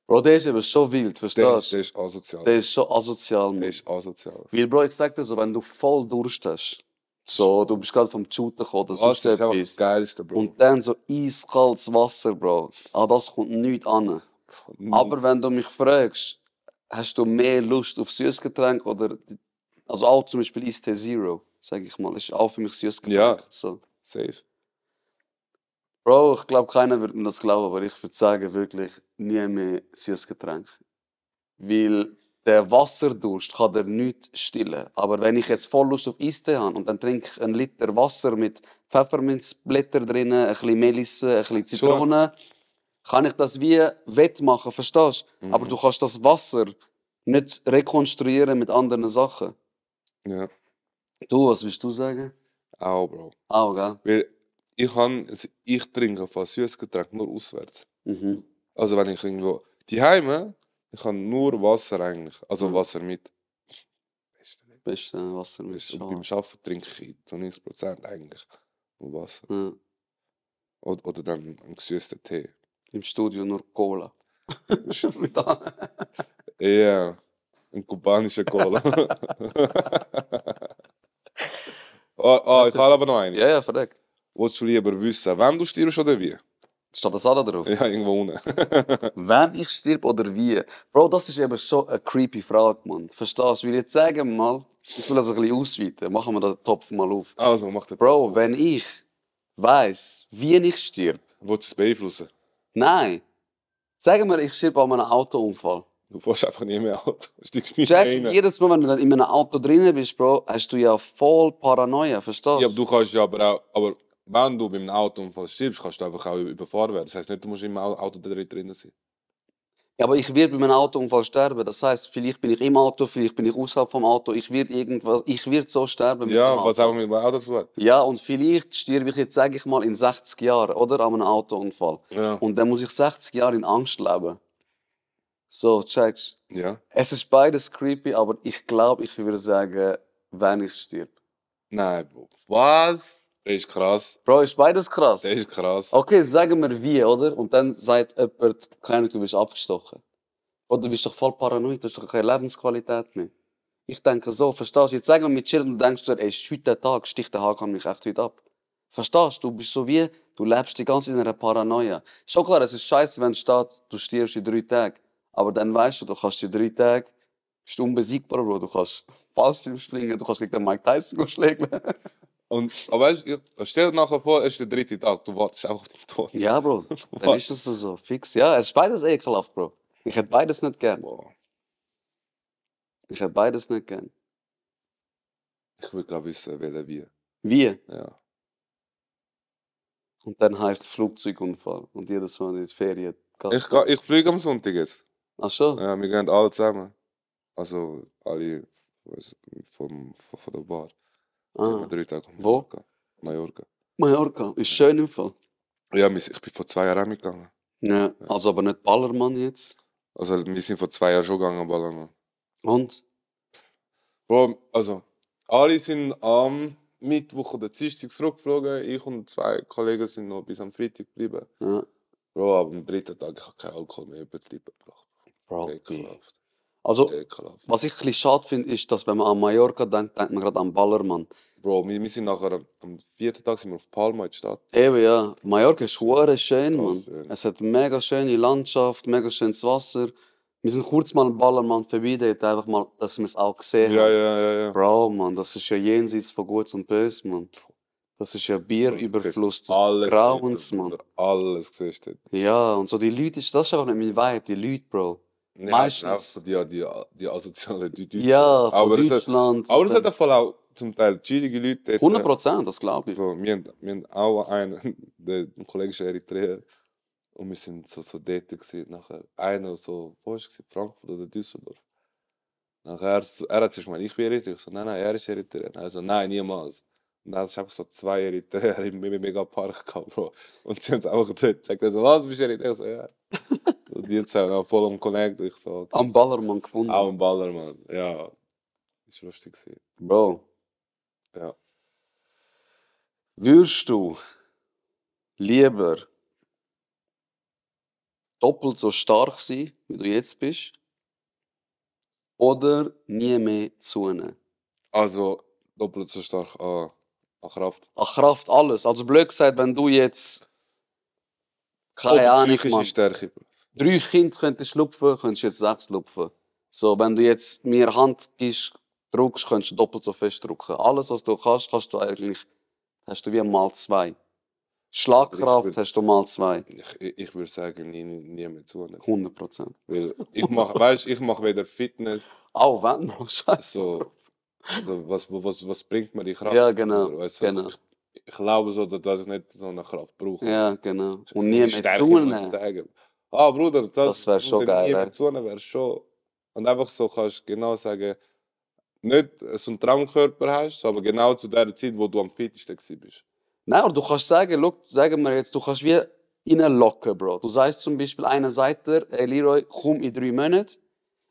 Bro, der ist eben schon wild, Das verstehst du? ist asozial. Der ist schon asozial, Der Mann. ist asozial. Weil, Bro, ich sag dir so, wenn du voll Durst hast, so, du bist gerade vom Shooten gekommen oder sonst Wasser ist einfach das etwas, Geilste, Bro. und dann so eiskaltes Wasser, Bro, an das kommt nichts an. Aber wenn du mich fragst, hast du mehr Lust auf Süßgetränk oder, also auch zum Beispiel Eistee Zero, sag ich mal, ist auch für mich Süßgetränk. Ja. So. Safe. Bro, ich glaube, keiner wird mir das glauben, aber ich würde sagen, wirklich nie mehr Süßgetränk. Weil der Wasserdurst kann dir nicht stillen. Aber wenn ich jetzt voll Lust auf Eistee habe und dann trinke ich einen Liter Wasser mit Pfefferminzblättern drin, ein bisschen Melisse, ein bisschen Zitrone, kann ich das wie wettmachen, verstehst du? Aber du kannst das Wasser nicht rekonstruieren mit anderen Sachen. Ja. Du, was willst du sagen? Auch, Bro. Auch, gell? Weil ich trinke von süßes Getränk nur auswärts. Mhm. Also wenn ich irgendwo... Die Heime, ich habe nur Wasser eigentlich. Also Wasser mit. Beste Wasser mit Und beim Schal. Arbeiten trinke ich zu 90% eigentlich nur Wasser. Ja. Oder dann einen gesüßten Tee. Im Studio nur Cola. Ja, ein kubanischer Cola. Ich habe aber noch einen. Ja, ja, verreckt. Wolltest du lieber wissen, wann du stirbst oder wie? Steht das auch da drauf? Ja, irgendwo unten. Wenn ich stirb oder wie? Bro, das ist eben schon eine creepy Frage, Mann. Verstehst du? Weil jetzt sagen wir mal, ich will das ein bisschen ausweiten. Machen wir den Topf mal auf. Also, mach den Bro, wenn ich weiss, wie ich stirb. Wolltest du es beeinflussen? Nein. Sagen wir, ich stirb an einem Autounfall. Du fährst einfach nie mehr Auto. Steigst nicht Check, rein. jedes Mal, wenn du dann in einem Auto drin bist, Bro, hast du ja voll Paranoia, verstehst du? Ja, aber du kannst ja aber wenn du beim Autounfall stirbst, kannst du einfach auch überfahren werden. Das heisst nicht, du musst im Auto drin sein. Ja, aber ich werde bei einem Autounfall sterben. Das heisst, vielleicht bin ich im Auto, vielleicht bin ich außerhalb vom Auto. Ich werde so sterben mit dem Ja, Auto. was auch mit dem Auto zu tun. Ja, und vielleicht sterbe ich jetzt, sage ich mal, in 60 Jahren, oder? An einem Autounfall. Ja. Und dann muss ich 60 Jahre in Angst leben. So, checkst. Ja. Es ist beides creepy, aber ich glaube, ich würde sagen, wenn ich stirb. Nein, Bro. Was? Das ist krass. Bro, ist beides krass. Das ist krass. Okay, sagen wir wie, oder? Und dann sagt jemand, keine Ahnung, du wirst abgestochen. Oder du bist doch voll paranoid, du hast doch keine Lebensqualität mehr. Ich denke so, verstehst du? Jetzt sagen wir mit chillen und du denkst dir, ey, ist heute der Tag, sticht der Haken mich echt heute ab. Verstehst du? Du bist so wie, du lebst die ganze Zeit in einer Paranoia. Schon klar, es ist scheiße, wenn es steht, du stirbst in 3 Tagen. Aber dann weißt du, du kannst in 3 Tagen, bist du unbesiegbar, Bro. Du kannst Fallschirm springen, du kannst gegen den Mike Tyson schlägen. Aber weißt du, stell dir nachher vor, es ist der 3. Tag, du wartest einfach auf den Tod. Ja, Bro. Dann ist es so, fix. Ja, es ist beides ekelhaft, Bro. Ich hätte beides nicht gern. Boah. Ich hätte beides nicht gern. Ich will glaube wissen, wie. Wie? Ja. Und dann heisst Flugzeugunfall. Und jedes Mal in die Ferien. Ich fliege am Sonntag jetzt. Ach schon? Ja, wir gehen alle zusammen. Also alle von der Bar. Ah. 3 Tage auf Wo? Mallorca. Mallorca. Ist schön im Fall. Ja, ich bin vor 2 Jahren mitgegangen. Ja. Also aber nicht Ballermann jetzt. Also wir sind vor 2 Jahren schon gegangen, Ballermann. Und? Bro, also alle sind am Mittwoch oder Dienstag zurückgeflogen. Ich und 2 Kollegen sind noch bis am Freitag geblieben. Ja. Bro, aber am 3. Tag ich habe keinen Alkohol mehr übertrieben. Bro. Ekelhaft. Also, Ekelhaft. was ich ein bisschen schade finde, ist, dass wenn man an Mallorca denkt, denkt man gerade an Ballermann. Bro, wir sind nachher am 4. Tag sind wir auf Palma in der Stadt. Eben, ja. Mallorca ist hure schön, Voll Mann. schön. Es hat mega schöne Landschaft, mega schönes Wasser. Wir sind kurz mal am Ballermann vorbei, dort einfach mal, dass wir es auch gesehen Ja, haben. ja. Bro, Mann, das ist ja jenseits von Gut und Böse, Mann. Das ist ja Bierüberfluss des Alles Grauens, dort, Mann. Bruder. Alles siehst du. Ja, und so die Leute, das ist einfach nicht mein Vibe, die Leute, Bro. Ja, Meistens. so die asozialen Deutschen. Ja, von aber Deutschland. Aber es hat auch zum Teil chillige Leute. 100%, das glaube ich. So, wir haben auch einen, ein Kollege ist Eritreer. Und wir sind so dort gewesen. Nachher einer so, wo war es? Frankfurt oder Düsseldorf. Nachher, er hat sich gemeint, ich bin Eritreer. Ich so, nein, er ist Eritreer. Er so, nein, niemals. Und dann habe ich so 2 Eritreer im Megapark gehabt, Bro. Und sie haben es einfach dort gesagt, so, was, bist du Eritreer? Ich so, ja. So, die sind auch voll am Connect. Ich so, okay. Am Ballermann gefunden. Auch am Ballermann, ja. Ist lustig gewesen. Bro, Ja. würdest du lieber doppelt so stark sein, wie du jetzt bist, oder nie mehr zunehmen? Also, doppelt so stark an Kraft. An Kraft alles. Also blöd gesagt, wenn du jetzt keine Oder Ahnung, psychische Mann, Stärke. 3 Kinder könntest schlupfen, könntest du jetzt 6 lupfen. So, wenn du jetzt mir Hand gibst, drückst, könntest du doppelt so fest drücken. Alles, was du kannst, hast du eigentlich, hast du wie mal 2. Schlagkraft hast du mal 2. Ich würde sagen, nie mehr zunehmen. 100%. Weil ich mache weder Fitness, Auch wenn, Bro, scheiße. so, also was bringt mir die Kraft? Ja, genau, Weißt du, genau. Ich glaube so, dass ich nicht so eine Kraft brauche. Ja, genau. Und nie Die mehr Stärke muss ich zunehmen. sagen. Ah, Bruder, Das wär schon Bruder, geil, nie ey. mehr zunehmen wäre schon. Und einfach so kannst du genau sagen, nicht so einen Traumkörper hast, aber genau zu der Zeit, wo du am fittesten bist. Nein, aber du kannst sagen, look, sagen wir jetzt, du kannst wie reinlocken, Bro. Du sagst zum Beispiel einer sagt dir, hey Leroy, komm in 3 Monaten,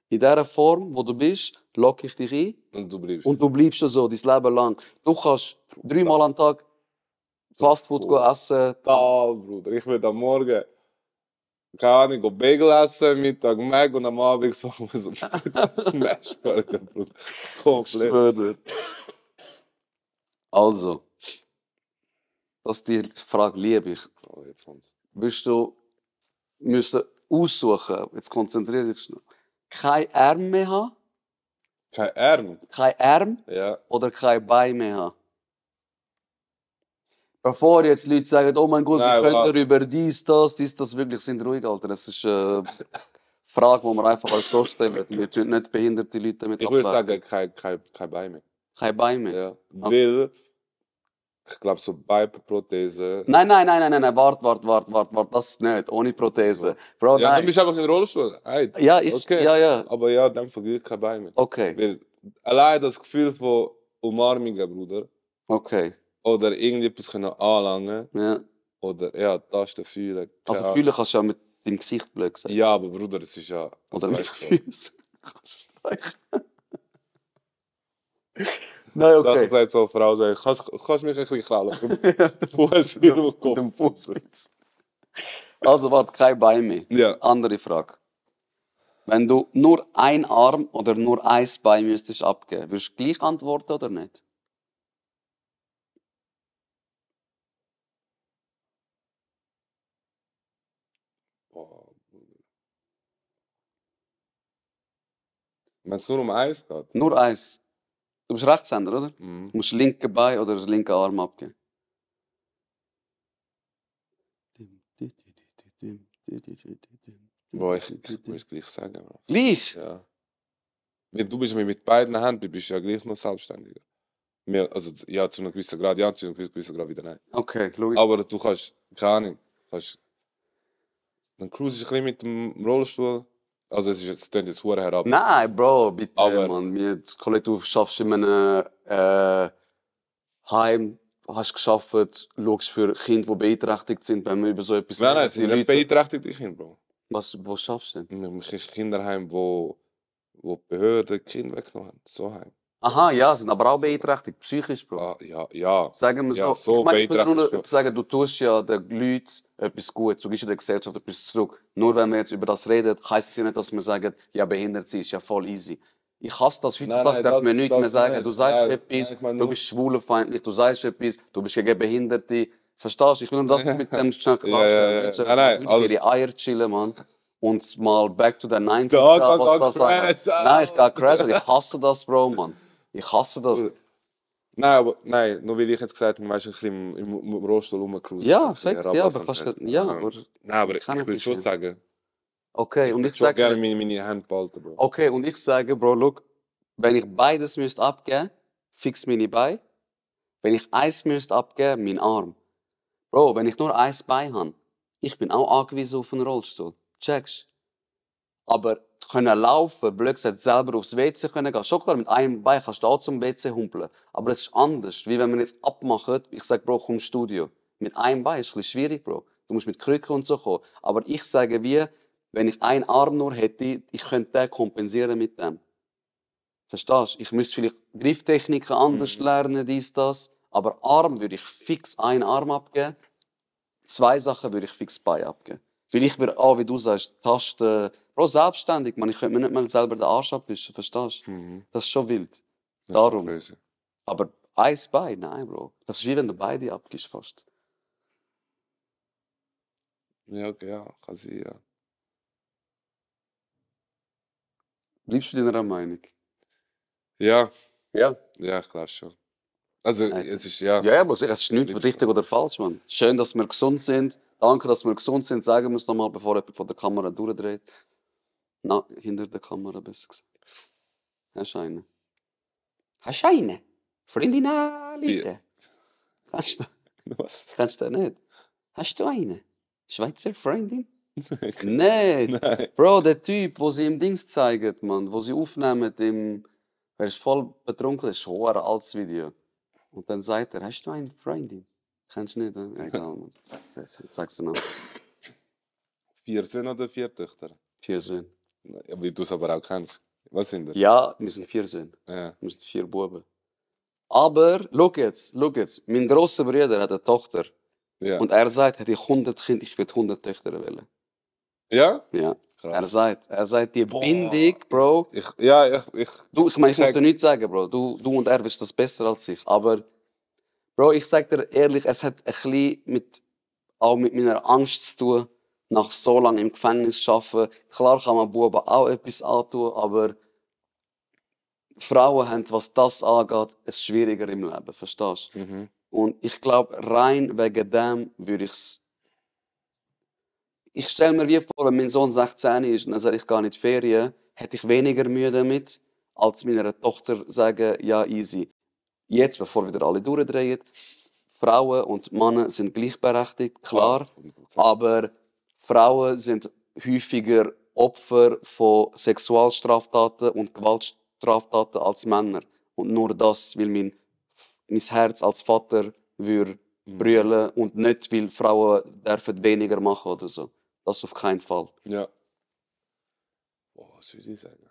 in dieser Form, wo du bist, locke ich dich ein Und du bleibst. und du bleibst so dein Leben lang. Du kannst 3 Mal am Tag Fastfood Cool. essen. Bruder, ich würde am Morgen, keine Ahnung, go Bagel essen, Mittag Mac und am Abend so Smashburger, Bruder. Komplett. Schwöre. Also, das ist die Frage, liebe ich. Oh, jetzt kommt's. Willst du müssen aussuchen, jetzt konzentriere dich schnell, kein Arm mehr haben, Kein Arm? kein Arm Ja. oder kein Bein mehr haben? Bevor jetzt Leute sagen, oh mein Gott, Nein, wir können warte. über das wirklich, sind ruhig, Alter. Das ist eine Frage, die man einfach als so stellen. Wir tun nicht behinderte Leute damit Ich würde abwerten. sagen, kein Bein mehr. Kein Bein mehr? Ja. Weil, ich glaube, so Beinprothese. Nein, warte, das nicht, ohne Prothese. Bro, Ja, nein. du bist einfach in Rollstuhl. Eid. Ja, Okay. ja. Aber ja, dann vergiss kein Bein mehr. Okay, Weil allein das Gefühl von Umarmungen, Bruder, okay. oder irgendetwas können anlangen, Ja. oder ja, Tasten fühlen. keine Also Ahnung. fühlen kannst du ja mit deinem Gesicht blöd sagen. Ja, aber Bruder, das ist ja. Oder also, mit weißt den du, Füßen. Kannst du streichen. Nein, Dann okay. sagt so eine Frau, kannst du mich ein bisschen krallen? Fuß in den Mit Kopf. dem Fußspitz. Also warte, kein Bein mehr. Ja. Andere Frage. Wenn du nur ein Arm oder nur ein Bein müsstest abgeben, würdest du gleich antworten oder nicht? Oh, wenn es nur um eins geht. Nur eins. Du bist Rechtshänder, oder? Mhm. Du musst linke Bein oder linke Arm abgeben. Bro, ich muss gleich sagen, Bro. Gleich? Ja. Weil du bist mit beiden Händen, bist ja gleich noch selbstständiger. Also ja, zu einem gewissen Grad ja, zu einem gewissen Grad wieder nein. Okay, schau jetzt. Aber du kannst keine Ahnung. Dann cruise ich ein bisschen mit dem Rollstuhl. Also es klingt jetzt verdammt herab. Nein, Bro, bitte, Aber- Mann. Kollege, du schaffst in einem Heim, hast geschafft, schaust für Kinder, die beeinträchtigt sind, wenn wir über so etwas Nein, reden. es sind nicht beeinträchtigte Kinder, Bro. Wo schaffst du denn? Im Kinderheim, wo die Behörden die Kinder weggenommen haben. So heim. Aha, ja, sind aber auch beeinträchtigt, psychisch, Bro. Ah, ja. Sagen wir so. Ja, so Ich meine, ich will beeinträchtigt nur sagen, du tust ja den Leuten etwas Gutes, du gibst ja der Gesellschaft etwas zurück. Nur wenn wir jetzt über das reden, heisst es ja nicht, dass wir sagen, ja, behindert sein ist ja voll easy. Ich hasse das. Heutzutage darf man nichts mehr sagen. Du sagst etwas, ich meine du nur- bist schwulenfeindlich, du sagst etwas, du bist gegen Behinderte. Verstehst du? Ich will nur das mit dem schnell klarstellen. Ja. Nicht so, Nein, alles- ihre Eier chillen, Mann. Und mal back to the 90s, Da gehen, geht was das angeht. crash, Nein, ich gehe crash, weil ich hasse das, Bro, Mann. Ich hasse das. Nein, nur weil ich jetzt gesagt habe, du weißt, ein bisschen im Rollstuhl rumcruisen. Ja, fix, ja, aber kannst du, ja, aber, Nein, aber ich kann würde nicht schon sein. sagen, okay, und ich ich würde gerne sage, meine Hände behalten, Bro. okay, und ich sage, Bro, look, wenn ich beides müsste abgeben, fix meine Beine. Wenn ich eins müsste abgeben, mein Arm. Bro, wenn ich nur eins Bein habe, ich bin auch angewiesen auf einen Rollstuhl. Checkst? Aber können laufen, blöd gesagt, selber aufs WC können gehen. Schon klar, mit einem Bein kannst du auch zum WC humpeln. Aber es ist anders, wie wenn wir jetzt abmachen, ich sage, Bro, komm ins Studio. Mit einem Bein ist es ein bisschen schwierig, Bro. Du musst mit Krücken und so kommen. Aber ich sage wie, wenn ich einen Arm nur hätte, ich könnte den kompensieren mit dem. Verstehst du? Ich müsste vielleicht Grifftechniken anders lernen, dies, das. Aber Arm würde ich fix einen Arm abgeben. 2 Sachen würde ich fix Bein abgeben. Vielleicht würde auch, wie du sagst, Tasten. Bro, selbstständig, man, ich könnte mir nicht mal selber den Arsch abwischen, verstehst du? Das ist schon wild. Das ist Darum. crazy. Aber eins Bein, nein, Bro. Das ist wie wenn du beide abgibst fast. Ja, okay, ja, kann sein, ja. Bleibst du deiner Meinung? Ja, Ja. ja, klar schon. Also, es ist, Ja, aber es ist nicht richtig oder falsch, Mann. Schön, dass wir gesund sind. Danke, dass wir gesund sind. Sagen wir es nochmal, bevor jemand von der Kamera durchdreht. Na, hinter der Kamera, besser gesagt. Hast du einen? Hast du einen? Freundin anrufen? Kannst du? Was? Kennst du den nicht? Hast du einen? Schweizer Freundin? Nein. Nein. Bro, der Typ, wo sie im Dings zeigen, Mann, wo sie aufnehmen, er ist voll betrunken, das ist schon ein altes Video. Und dann sagt er, hast du eine Freundin? Kennst du nicht? Egal, Mann, sag's dir noch. 4 Söhne oder 4 Töchter? 4 Söhne. Ja, wie du es aber auch kennst. Was sind das? Ja, wir sind 4 Söhne. Ja. Wir sind 4 Buben. Aber, schau jetzt, mein grosser Bruder hat eine Tochter. Ja. Und er sagt, hätte ich 100 Kinder, ich würde 100 Töchter wählen. Ja? Ja. Krass. Er sagt, die Bindung, Bro. Ich Ich muss check. dir nichts sagen, Bro. Du und er wissen das besser als ich. Aber, Bro, ich sag dir ehrlich, es hat ein bisschen auch mit meiner Angst zu tun, nach so lange im Gefängnis zu arbeiten. Klar kann man Buben auch etwas antun, aber Frauen haben, was das angeht, es schwieriger im Leben, verstehst du? Mhm. Und ich glaube, rein wegen dem würde ich's. Ich stelle mir wie vor, wenn mein Sohn 16 ist und dann sage ich gar nicht Ferien, hätte ich weniger Mühe damit, als meiner Tochter sagen, ja, easy. Jetzt, bevor wieder alle durchdrehen, Frauen und Männer sind gleichberechtigt, klar. Aber Frauen sind häufiger Opfer von Sexualstraftaten und Gewaltstraftaten als Männer. Und nur das, weil mein Herz als Vater würde brüllen und nicht, weil Frauen dürfen weniger machen oder so. Das auf keinen Fall. Ja. Boah, was würde ich sagen?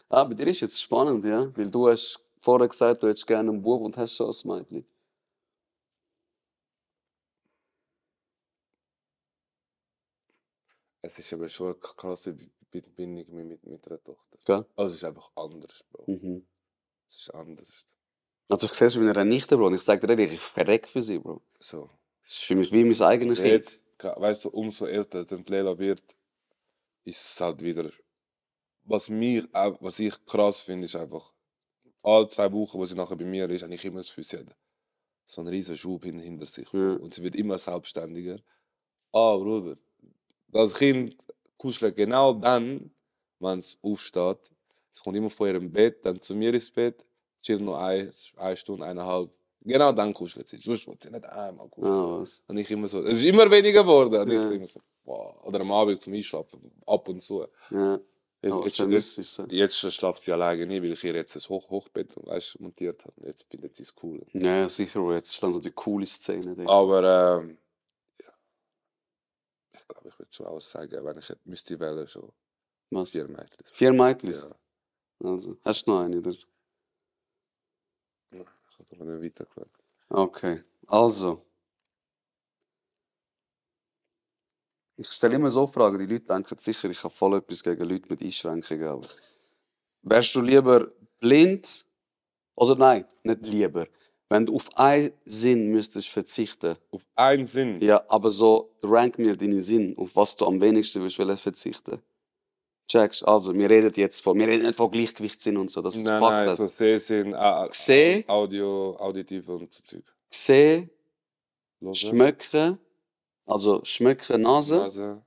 Ah, bei dir ist jetzt spannend, ja? Weil du hast vorher gesagt, du hättest gerne einen Bub und hast schon ein Mädchen. Es ist aber schon eine krasse Bindung mit einer Tochter. Gell? Also es ist einfach anders, Bro. Mhm. Es ist anders. Also ich sehe es bei meiner Nichte, Bro, und ich sage dir ehrlich, ich verreck für sie, Bro. So. Es ist für mich wie mein eigenes Kind. Jetzt, weißt du, umso älter die Leila wird, ist es halt wieder. Was ich krass finde, ist einfach, alle 2 Wochen, wo sie nachher bei mir ist, habe ich immer das Gefühl, sie hat so einen riesen Schub hinter sich. Ja. Und sie wird immer selbstständiger. Ah, Bruder, das Kind kuschelt genau dann, wenn es aufsteht. Es kommt immer von ihrem Bett, dann zu mir ins Bett, chillt noch eine Stunde, 1,5, Genau dann kuschelt sie. Sonst will sie nicht einmal kuscheln. Ah, was? Und ich immer so, es ist immer weniger geworden. Und Ja. ich immer so, wow. Oder am Abend zum Einschlafen, ab und zu. Ja. Aber vermisst Jetzt, es. jetzt schlaft sie alleine nie, weil ich ihr jetzt ein Hochbett montiert habe. Jetzt findet sie es cool. Ja, sicher, Bro. Jetzt ist dann so die coole Szene. Dort. Aber ja. Ich glaube, ich würde schon auch sagen, wenn ich jetzt müsste wählen, schon Was? 4 Mädchen. 4 Mädchen? Ja. Also, hast du noch eine, oder? Ich habe noch nicht weitergeschaut. Okay. Also. Ich stelle immer so Fragen, die Leute denken sicher, ich habe voll etwas gegen Leute mit Einschränkungen. Aber wärst du lieber blind oder nein, nicht lieber? Wenn du auf einen Sinn müsstest verzichten. Auf einen Sinn? Ja, aber so rank mir deinen Sinn, auf was du am wenigsten willst verzichten. Checkst, also wir reden nicht von Gleichgewichtssinn und so, das ist Nein, so Sehsinn, Sehen, Auditiv und so Zeug. sehen, Hören, schmecken, also schmecken, Nase. Nase,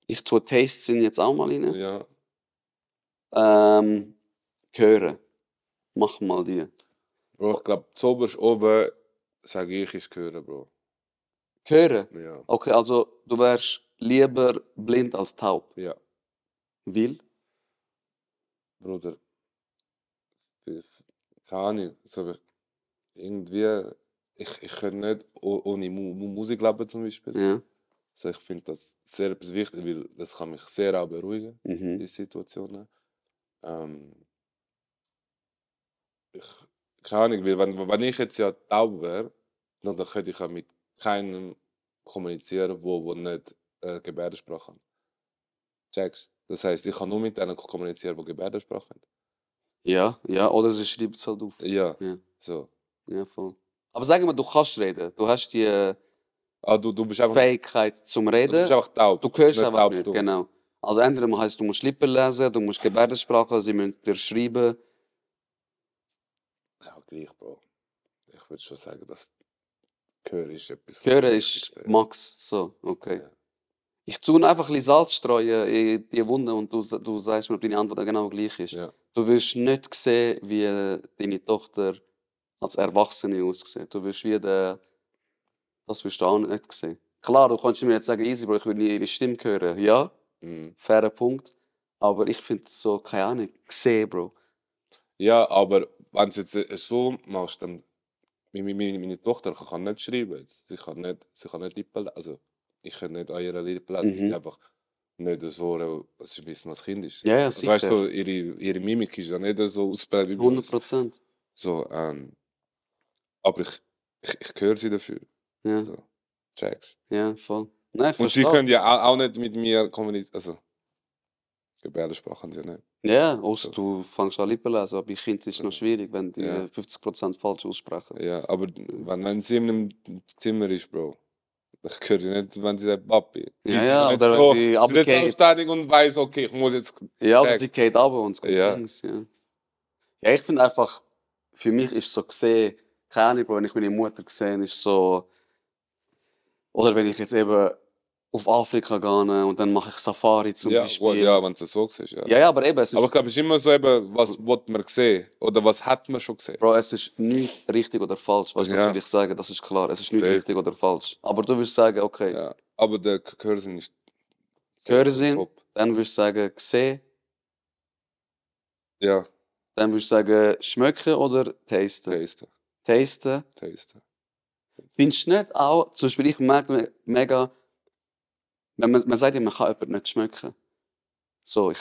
Ich tue Taste-Sinn jetzt auch mal rein. ja. Hören. Mach mal die. Bro, ich glaube, zuoberst oben, sage ich, ist hören, Bro. Hören? Ja, Okay, also du wärst lieber blind als taub. ja. Will? Bruder, keine Ahnung, so irgendwie, ich könnte nicht ohne Musik leben zum Beispiel. Ja. Also ich finde das sehr etwas wichtig, weil das kann mich sehr auch beruhigen, Mhm. die Situationen. Keine Ahnung, weil wenn ich jetzt ja taub wäre, dann könnte ich ja mit keinem kommunizieren, wo nicht Gebärdensprache haben. Checkst? Das heisst, ich kann nur mit denen kommunizieren, die Gebärdensprache haben. Ja, ja, oder sie schreibt es halt auf. Ja, Ja. so. Ja, voll. Aber sag mal, du kannst reden. Du hast die Du bist einfach, Fähigkeit zum du Reden. bist einfach taub. Du hörst nicht einfach taub, nicht, dumm. genau. Also entweder heisst, du musst Lippen lesen, du musst Gebärdensprache, sie müssen dir schreiben. Ja, gleich, Bro. Ich würde schon sagen, dass Hören ist etwas. Hören ist Max, so, okay. Ja. Ich tue einfach ein bisschen Salz streuen in die Wunde und du sagst mir, ob deine Antwort genau gleich ist. Ja. Du wirst nicht sehen, wie deine Tochter als Erwachsene aussieht. Du wirst das wirst du auch nicht sehen. Klar, du kannst mir jetzt sagen, easy, Bro, ich will ihre Stimme hören. Ja, fairer Punkt. Aber ich finde so, keine Ahnung, sehen, Bro. Ja, aber wenn du jetzt so machst, dann. Meine Tochter kann nicht schreiben. Sie kann nicht Lippen, also ich kann nicht an ihrer Lippen lesen, weil sie einfach nicht so, wie ein Kind ist. Ja, ja, Also, sicher. weißt du, ihre Mimik ist ja nicht so ausprägt wie bei uns. 100%. So, aber ich höre sie dafür. Ja, So, checkst. ja, voll. Nein, ich Und sie verstehe. können ja auch nicht mit mir kommunizieren. Also, Gebärdensprache haben sie ja nicht. Ja, außer du fängst an Lippen lesen, aber bei Kindern ist es noch Ja. schwierig, wenn die Ja. 50% falsch aussprechen. Ja, aber wenn sie in einem Zimmer ist, Bro, dann höre ich nicht, wenn sie sagt Papi. Ja, Sie ja, ist nicht oder wenn so, sie sie ist runtergeht. jetzt aufständig und weiss, okay, ich muss jetzt. Ja, aber check. sie geht runter und es kommt Ja. Dings, ja. Ja, ich finde einfach, für mich ist so gesehen, keine Ahnung, Bro, wenn ich meine Mutter gesehen ist so, oder wenn ich jetzt eben auf Afrika gehe und dann mache ich Safari zum Ja, Beispiel. ja, wenn du das so siehst, ja. Ja, ja, aber eben, es ist, Aber ich glaube, es ist immer so eben, was will man sehen? Oder was hat man schon gesehen? Bro, es ist nicht richtig oder falsch, weißt du, das Ja. will ich sagen, das ist klar, es ist nicht Safe. richtig oder falsch. Aber du würdest sagen, okay, Ja. Aber der Gehörsinn ist sehr Gehörsinn, top. dann würdest du sagen, sehen, Ja, dann würdest du sagen, schmecken oder tasten. tasten. Tasten. Tasten. Findest du nicht auch, zum Beispiel ich merke mega, wenn man sagt ja, man kann jemanden nicht schmecken. So, man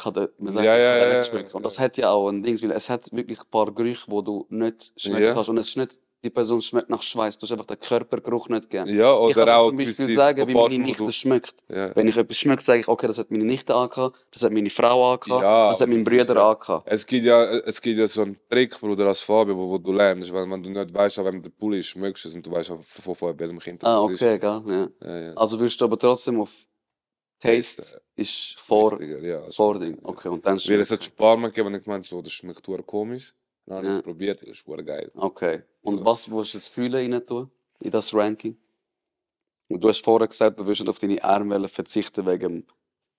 sagt, Ja, ich ja, kann ihn ja, nicht schmecken. Und ja. das hat ja auch ein Ding, weil es hat wirklich ein paar Gerüche, die du nicht schmecken Ja. kannst. Und es ist nicht, die Person schmeckt nach Schweiß, du hast einfach den Körpergeruch nicht gern. Ja, Ich kann oder dir auch zum Beispiel gewisse sagen, wie meine Parten, wo Nichte du- schmeckt. Ja. Wenn ich etwas schmecke, sage ich, okay, das hat meine Nichte angehabt, das hat meine Frau angehabt, Ja, das hat aber mein das ist Bruder ja- angehabt. Es gibt ja so einen Trick, Bruder, als Fabio, wo du lernst, wenn du nicht weißt, wenn der Pulli ist, schmeckst du es und du weißt von vorher, welchem Kind Ah, das okay, gell, ja. ist. Ja, ja. Also würdest du aber trotzdem auf Taste Taste, ist vor Wichtiger, ja, als Ding. schmecken, ja. Okay, und dann Weil es hat schmecken. schon ein paar Mal gegeben, und ich meinte, so, das schmeckt total komisch. Dann habe ich Ja. es probiert, das ist voll geil. Okay. Und So. was willst du jetzt fühlen rein tun in das Ranking? Und du hast vorher gesagt, du willst nicht auf deine Arme verzichten wegen dem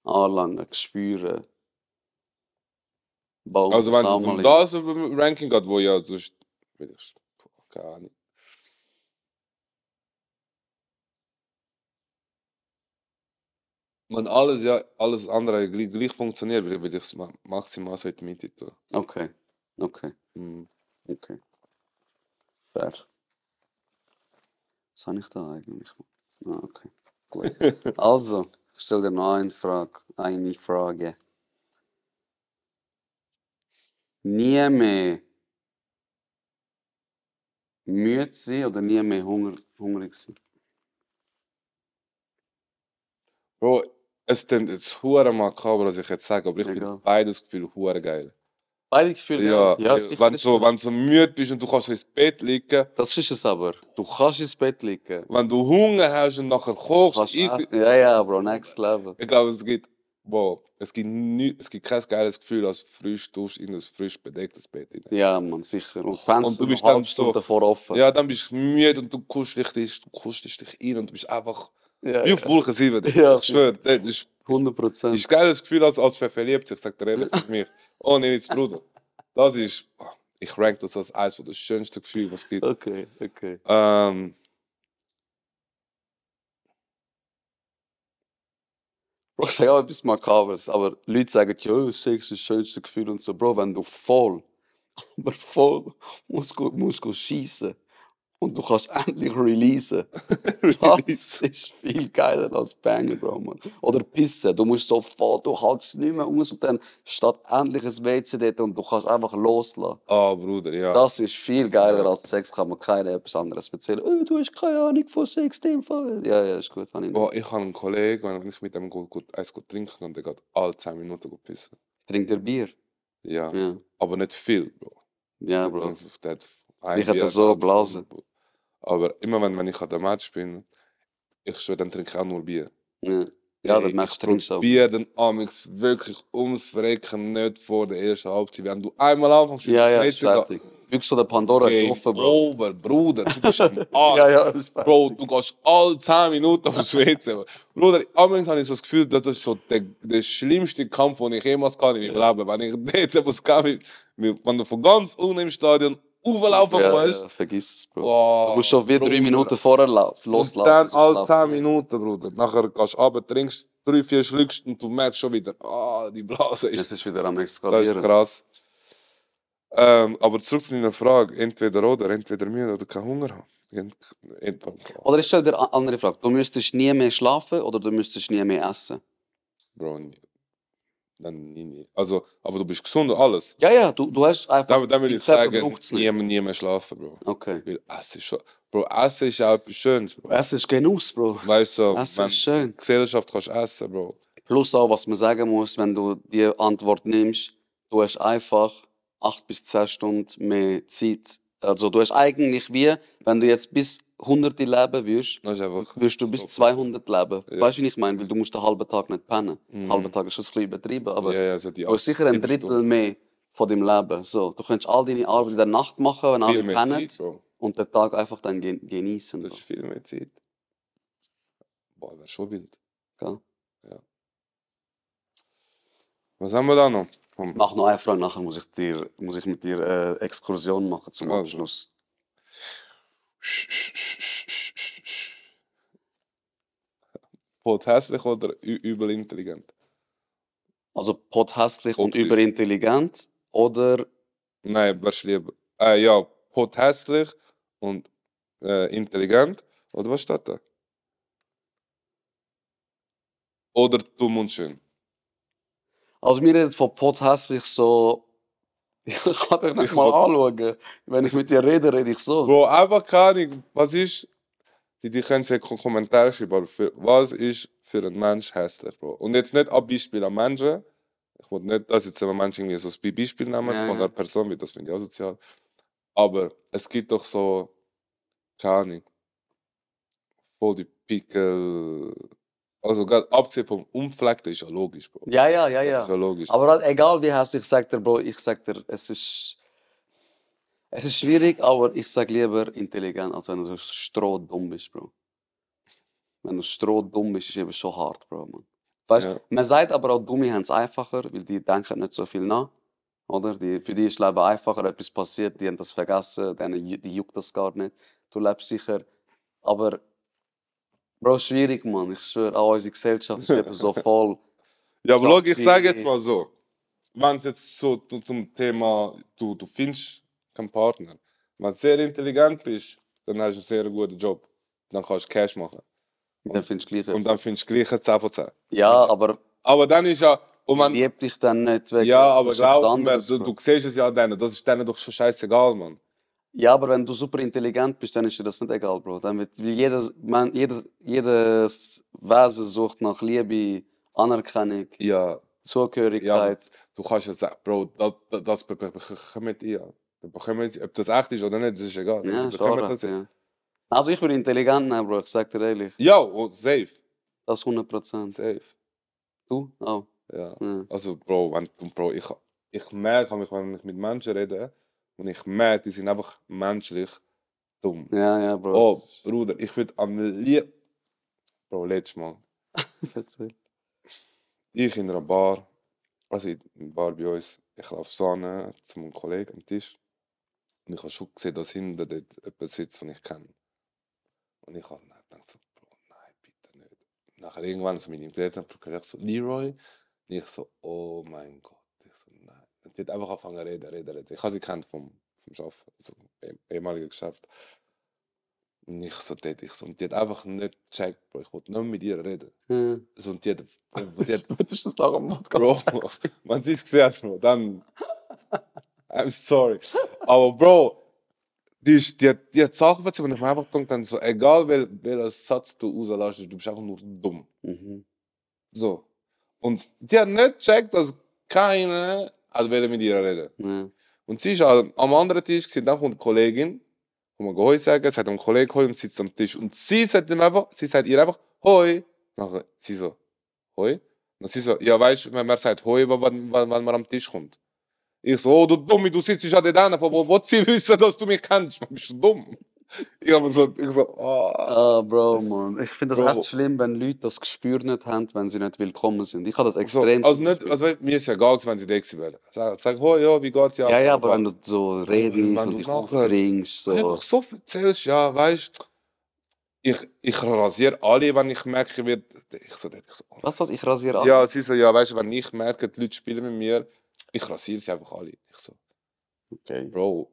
Anlangen, Spüren. Also wenn es auch um mal das Ranking geht, wo ja sonst, keine Ahnung. Wenn alles andere gleich funktioniert, würde ich es maximal so in die Mitte tun. Okay. Okay. Mhm. Okay. Fair. Was habe ich da eigentlich? Ah, okay. Gut. Also, ich stelle dir noch eine Frage. Nie mehr müde sein oder nie mehr hungrig sein? Bro, es klingt jetzt hure makaber, was ich jetzt sage, aber ich Egal. finde beides Gefühl hure geil. Beide Gefühle, Ja, ja, sicher. wenn ist du gut. so müde bist und du kannst so ins Bett liegen, Das ist es aber. Du kannst ins Bett liegen. wenn du Hunger hast und nachher kochst, Kannst ja, Bro, next level. ich glaube, es gibt kein geiles Gefühl als frisch duschst in ein frisch bedecktes Bett. Ja, man, sicher. Und Fenster Und du bist noch eine dann halbe Stunde so, davor offen. ja, dann bist du müde und du kustest dich rein und du bist einfach Ja, wie auf Wolke 7. Ja. Ich schwöre, das ist 100%. ein geiles Gefühl als verliebt. Ich sag dir ehrlich, für mich. Ohne Witz, Bruder. Das ist, ich rank das als eines der schönsten Gefühle, was es gibt. Okay, okay. Bro, ich sage auch etwas Makabres, aber Leute sagen, ja, Sex ist das schönste Gefühl und so. Bro, wenn du voll musst schießen und du kannst endlich releasen. Das ist viel geiler als Bangen, Bro, man. Oder pissen. Du musst so voll, du hältst es nicht mehr aus und dann steht endlich ein WC dort und du kannst einfach loslassen. Bruder, ja. Das ist viel geiler als Sex, kann man keiner etwas anderes erzählen. Du hast keine Ahnung von Sex, in dem Fall. Ja, ist gut, kann ich nicht. Ich habe einen Kollegen, wenn ich mit dem eins trinken und der geht alle 10 Minuten pissen. Trinkt ihr Bier? Ja. Ja. Aber nicht viel, Bro. Ja, Bro. Der hat ein Ich hätte Bier, so halb blasen. Stunde. Aber immer wenn ich an der Match bin, ich schwöre, dann trinke ich auch nur Bier. Ja, dann machst du trinkst auch. Bier dann amix wirklich ums Verrecken nicht vor der ersten Halbzeit. Wenn du einmal anfängst, Ja, ist fertig. Büchse der Pandora ist offen, Bro. Over, Bruder. Du bist am Arsch. Ja, das ist fertig. Bro, du gehst alle 10 Minuten aufs WC. Bruder, amix habe ich so das Gefühl, das ist schon der schlimmste Kampf, den ich jemals kann in meinem Leben. Wenn ich dort muss gehen, wenn du von ganz unten im Stadion auflaufen musst. Ja, vergiss es, Bro. Wow, Du musst schon wie 3 Bruder. Minuten vorher Und loslaufen. dann sonst alle läuft 10 nicht. Minuten, Bruder. Nachher gehst du runter, trinkst 3-4 Schlückst und du merkst schon wieder, die Blase ist. Es ist wieder am Das ist Eskalieren. krass. Aber zurück zu deiner Frage, entweder müde oder keinen Hunger haben. Oder ich stelle dir eine andere Frage. Du müsstest nie mehr schlafen oder du müsstest nie mehr essen? Bro, dann nie. Also, aber du bist gesund und alles. Ja, du hast einfach... Dann will dein ich Körper sagen, braucht's nicht. nie mehr schlafen, Bro. Okay. Weil Essen ist schon... Bro, Essen ist auch etwas Schönes, Bro. Essen ist Genuss, Bro. Weißt du, Essen wenn ist schön. in der Gesellschaft kannst du essen, Bro. Plus auch, was man sagen muss, wenn du die Antwort nimmst, du hast einfach 8 bis 10 Stunden mehr Zeit. Also du hast eigentlich wie, wenn du jetzt bis 100 leben würdest, Das ist einfach... wirst du bis 200 leben. Ja. Weißt du, wie ich meine? Weil du musst den halben Tag nicht pennen. Halben Tag ist schon ein bisschen übertrieben, aber Ja, also die du hast sicher ein 8 Drittel Stunden. mehr von deinem Leben. So, du könntest all deine Arbeit in der Nacht machen, wenn alle Viel mehr pennen Zeit, Bro. und den Tag einfach dann genießen. Das ist viel mehr Zeit. Boah, das ist schon wild. Gell? Was haben wir da noch? Mach noch eine Frage, nachher muss ich mit dir Exkursion machen zum Also. Abschluss. Hässlich oder übel intelligent? Also pothässlich und Optisch. überintelligent oder Nein, was lieber? Ja, hässlich und intelligent. Oder was steht da? Oder dumm und schön. also wir reden von pothässlich so. Ich kann dich nicht mal anschauen. Wenn ich mit dir rede, rede ich so. Bro, einfach keine Ahnung, was ist. Die können es ja Kommentare schreiben, aber was ist für einen Mensch hässlich, Bro? Und jetzt nicht ein Beispiel an Menschen. Ich will nicht, dass jetzt ein Mensch irgendwie so ein Beispiel nehmen Ja, von einer Person, weil das finde ich auch sozial. Aber es gibt doch so, keine Ahnung, voll die Pickel. Also gerade abgesehen vom Unfleckten ist ja logisch, Bro. Ja. Das ist ja logisch. Aber halt, egal wie hässlich, ich sag dir, Bro, es ist schwierig, aber ich sag lieber intelligent, als wenn du so strohdumm bist, Bro. Wenn du strohdumm bist, ist eben schon hart, Bro, man. Weißt, Ja. man sagt aber auch, Dumme haben es einfacher, weil die denken nicht so viel nach. Oder? Für die ist das Leben einfacher, etwas passiert, die haben das vergessen, die juckt das gar nicht. Du lebst sicher. Aber Bro, schwierig, Mann. Ich schwöre, auch unsere Gesellschaft ist eben so voll. Ja, aber schau, ich Schwierig. sage jetzt mal so. Wenn es jetzt so zum Thema, du findest keinen Partner. Wenn du sehr intelligent bist, dann hast du einen sehr guten Job. Dann kannst du Cash machen. Dann findest du gleich. Und dann findest du gleich ein 10 von 10. Ja, aber Aber dann ist ja... Und sie man, liebt dich dann nicht wegen. ja, aber das ist etwas glaub mir, anderes, du Bro. siehst es ja denen. Das ist denen doch schon scheißegal, Mann. Ja, aber wenn du super intelligent bist, dann ist dir das nicht egal, Bro. Dann wird, weil jedes Wesen sucht nach Liebe, Anerkennung, Ja, Zugehörigkeit. du kannst ja sagen, Bro, das bekommt ihr. Ob das echt ist oder nicht, das ist egal. Ja, Sie ist bekommen auch das recht, ja. ja. Also ich würde intelligent nehmen, Bro, ich sag dir ehrlich. Ja, oh, safe. Das 100%. Safe. Du? Auch. Ja. Ja. Also, Bro, ich merke, wenn ich mit Menschen rede, und ich merke, die sind einfach menschlich dumm. Ja, Bro. Oh, Bruder, ich würde am liebsten. Bro, letztes Mal. Erzähl. Ich in einer Bar, also in einer Bar bei uns, ich laufe so an zu meinem Kollegen am Tisch. Und ich habe schon gesehen, dass hinter dort jemand sitzt, den ich kenne. Und ich habe gedacht so, Bro, nein, bitte nicht. Nachher irgendwann, als meine Eltern haben, ich so, Leroy. Und ich so, oh mein Gott. Ich so, nein. Und die hat einfach angefangen zu reden. Ich habe sie kennt vom Arbeiten, also ehemaligen Geschäft. Und ich so, und die hat einfach nicht gecheckt, Bro, ich wollte nicht mit ihr reden. Ja. Also, und die hat, Würdest du das nach dem Podcast Bro, man sie es gesehen hat, Bro, dann, I'm sorry. Aber Bro, die hat Sachen erzählt, und ich mir einfach gedacht, so, egal welcher Satz du rauslässt, du bist einfach nur dumm. Mhm. So. Und die hat nicht gecheckt, dass keiner will mit ihr reden. Ja. Und sie ist am anderen Tisch, gewesen, dann kommt eine Kollegin, wo man Hoi sagen, sie hat einem Kollegen Hoi und sitzt am Tisch. Und sie sagt ihr einfach Hoi. Nachher sie so, Hoi? Und sie so, ja weißt du, wenn man sagt Hoi, wenn man am Tisch kommt. Ich so, oh du Dumme, du sitzt ja da, von wo sie wissen, dass du mich kennst? Man, bist du dumm? Ich so, oh. Ah, Bro, Mann. Ich finde das Bro. echt schlimm, wenn Leute das Gespür nicht haben, wenn sie nicht willkommen sind. Ich habe das So, extrem also viel nicht, gespürt. also mir ist ja egal, wenn sie da gewesen wären. Sag, hoi, ja, wie geht's? Ja, aber wenn du so redest wenn und du dich nachher aufbringst, so. einfach so erzählst, ja, weißt ich rasiere alle, wenn ich merke, ich so, oh. Was, ich rasiere alle? Ja, sie so, ja, weißt du, wenn ich merke, die Leute spielen mit mir, ich rasiere sie einfach alle. Ich so, Okay. Bro,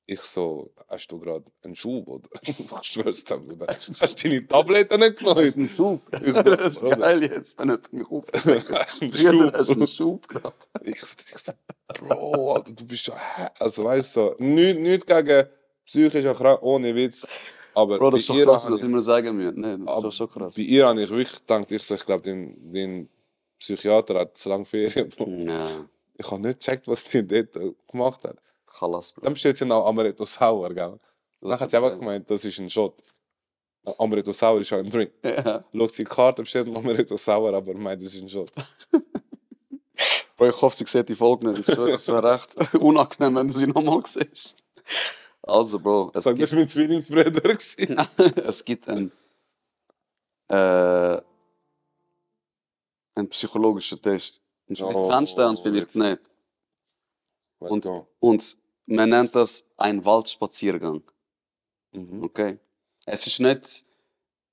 ich so, hast du gerade einen Schub, oder? Ich schwör's dir, Bruder. Hast du deine Tabletten nicht genommen? Hast du einen Schub? Ich so, Das ist Bruder. geil jetzt, wenn jemand mich aufbringt. Ein Früher hast du einen Schub. Schub gehabt. Ich so, Bro, Alter, du bist ja, also weißt du, so, nicht gegen psychische Krankheit, ohne Witz. Aber Bro, das ist bei doch ihr krass, habe was wir immer sagen müssen. Nee, das ist aber doch schon krass. bei ihr habe ich wirklich gedacht, ich glaube, den Psychiater hat zu lange Ferien. Bro. Ja, Ich habe nicht gecheckt, was sie dort gemacht hat. Chalas, Bro. Dann bestellt sie noch Amaretto Sour, gell? Dann hat sie einfach geil. gemeint, das ist ein Shot. Amaretto Sour ist ja ein Drink. Ja. Schaut sie die Karte, bestellt noch Amaretto Sour, aber meint, das ist ein Shot. Bro, ich hoffe, sie sieht die Folge nicht. Ich schwöre, das wäre recht unangenehm, wenn du sie nochmal siehst. Also, Bro, Das war mein Zwillingsbruder. es gibt einen psychologischen Test. Und vielleicht Oh, kennst du den und vielleicht jetzt. nicht. Und man nennt das ein Waldspaziergang. Mhm. Okay? Es ist nicht,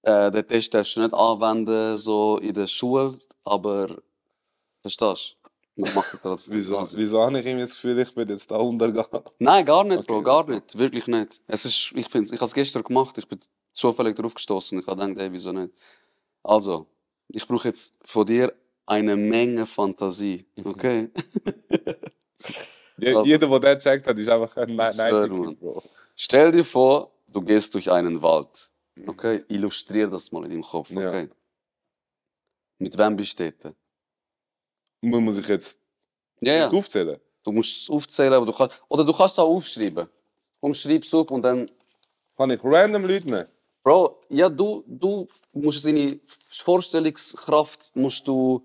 den Test darfst du nicht anwenden so in der Schule, aber verstehst du? Man macht es trotzdem. Wieso habe ich ihm das Gefühl, ich bin jetzt da untergegangen? Nein, gar nicht, Bro, Okay, gar let's go. nicht. Wirklich nicht. Ich habe es gestern gemacht, ich bin zufällig darauf gestoßen. Ich habe gedacht, ey, wieso nicht? Also, ich brauche jetzt von dir eine Menge Fantasie, okay? Also, Jeder, der das checkt hat, ist einfach ein schwör, Nein, Mann. Bro. Stell dir vor, du gehst durch einen Wald. Okay? Illustrier das mal in deinem Kopf, Ja. okay? Mit wem bist du dort? Muss ich jetzt Ja. aufzählen? Du musst es aufzählen, aber du kannst es auch aufschreiben. Komm, schreib's auf und dann... Kann ich random Leute nehmen? Bro, ja, du musst seine Vorstellungskraft musst du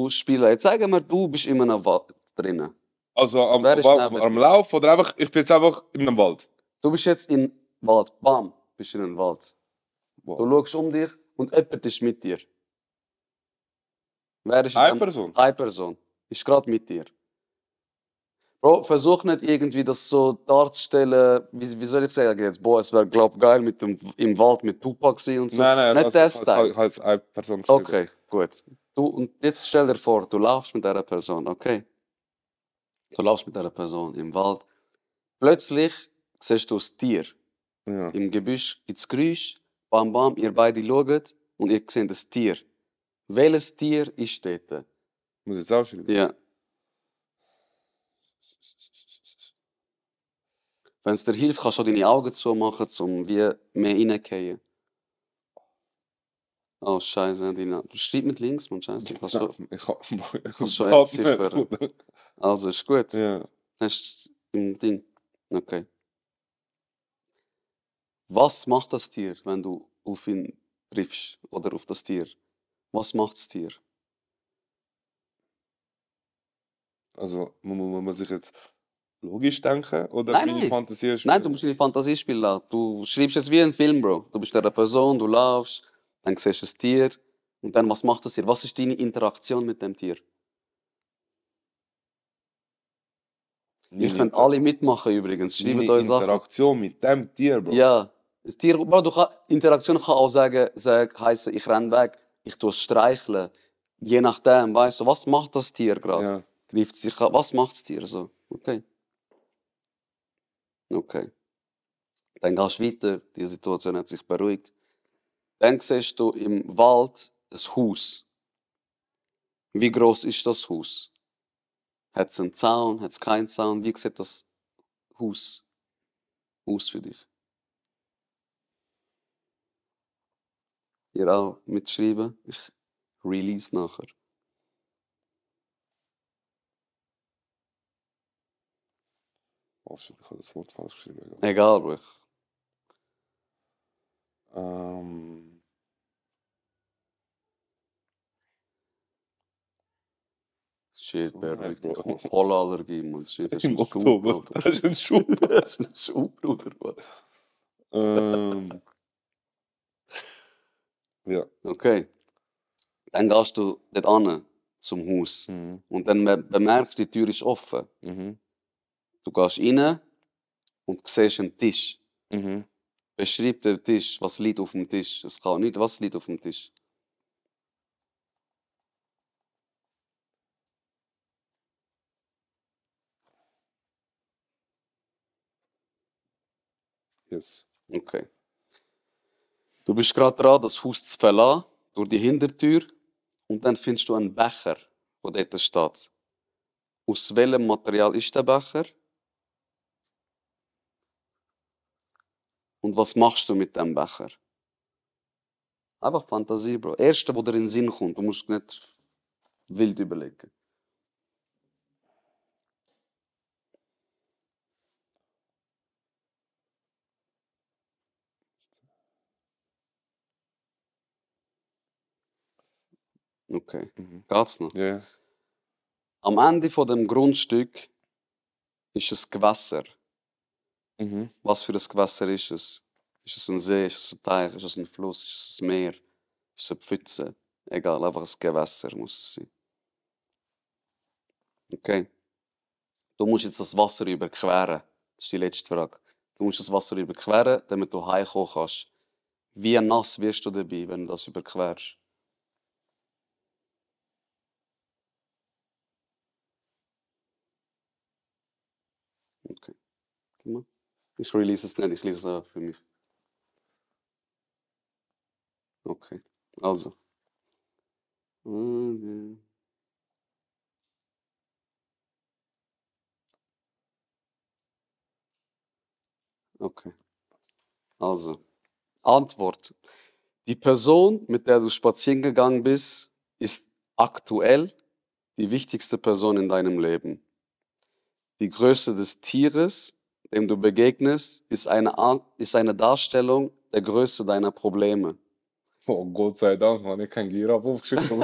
spielen. Jetzt sagen wir, du bist in einem Wald drinnen. Also Wer ist neben am dir? Lauf oder einfach, ich bin jetzt einfach in einem Wald? Du bist jetzt in Wald. Bam, bist in einem Wald. Wow. Du schaust um dich und jemand ist mit dir. Wer ist Eine in dem- Person? Eine Person. Ist gerade mit dir. Bro, versuch nicht irgendwie das so darzustellen, wie soll ich sagen jetzt, boah, es wäre glaub geil mit dem, im Wald mit Tupac sein und so. Nein, Nicht also das ich Style. habe als eine Person geschrieben. Okay, gut. Und jetzt stell dir vor, du laufst mit dieser Person, okay? Du laufst mit dieser Person im Wald. Plötzlich siehst du das Tier. Ja. Im Gebüsch gibt es Geräusch, bam bam, ihr beide schaut und ihr seht das Tier. Welches Tier ist dort? Muss ich jetzt aufschreiben? Ja. Wenn es dir hilft, kannst du auch deine Augen zumachen, um wie mehr reingehen. Oh, Scheiße, du schreibst mit links, man, Scheiße. Du kannst schon, Ich habe kannst schon entziffern. Also, ist gut. Ja. Hast du im Ding. Okay. Was macht das Tier, wenn du auf ihn triffst oder auf das Tier? Was macht das Tier? Also, muss man sich jetzt logisch denken oder Nein, meine nein. Fantasie spielen? Nein, du musst deine Fantasie spielen lassen. Du schreibst es wie ein Film, Bro. Du bist eine Person, du laufst, dann siehst du ein Tier und dann, was macht das Tier? Was ist deine Interaktion mit dem Tier? Ihr Meine könnt alle mitmachen übrigens. Schreibt meine euch Sachen. Interaktion mit dem Tier, Bro. Ja. Das Tier, Bro, Interaktion kann auch heißen, ich renne weg, ich tue es streicheln. Je nachdem, weißt du, was macht das Tier gerade? Ja. Greift sich an, was macht das Tier so? Okay. Okay. Dann gehst du weiter, die Situation hat sich beruhigt. Dann siehst du im Wald ein Haus. Wie groß ist das Haus? Hat es einen Zaun, hat es keinen Zaun? Wie sieht das Haus aus für dich? Ihr auch mitschreiben? Ich release nachher. Oh shit, ich habe das Wort falsch geschrieben. Egal, Bro. Shit, beruhigt dich. Bro. Pollenallergie, Mann. Shit, das ist Im ein Schub, Oktober. Bruder. Das ist ein Schub. Das ist ein Schub, Bruder. Mann. Ja. Okay. Dann gehst du dort an zum Haus. Mhm. Und dann bemerkst du, die Tür ist offen. Mhm. Du gehst rein und siehst einen Tisch. Mhm. Beschreib den Tisch, was liegt auf dem Tisch. Es kann nicht, was liegt auf dem Tisch. Yes. Okay. Du bist gerade dran, das Haus zu verlassen, durch die Hintertür. Und dann findest du einen Becher, der dort steht. Aus welchem Material ist der Becher? Und was machst du mit dem Becher? Einfach Fantasie, Bro. Erste, wo dir in den Sinn kommt. Du musst nicht wild überlegen. Okay. Geht's noch? Ja. Am Ende von dem Grundstück ist ein Gewässer. Mhm. Was für ein Gewässer ist es? Ist es ein See? Ist es ein Teich? Ist es ein Fluss? Ist es ein Meer? Ist es eine Pfütze? Egal, einfach ein Gewässer muss es sein. Okay. Du musst jetzt das Wasser überqueren. Das ist die letzte Frage. Du musst das Wasser überqueren, damit du heimkommen kannst. Wie nass wirst du dabei, wenn du das überquerst? Okay. Gib mal. Ich release es nicht, ich lese es auch für mich. Okay. Also. Okay. Also. Antwort. Die Person, mit der du spazieren gegangen bist, ist aktuell die wichtigste Person in deinem Leben. Die Größe des Tieres, dem du begegnest, ist eine Darstellung der Größe deiner Probleme. Oh Gott sei Dank, man, ich kein Giraffe aufgeschrieben.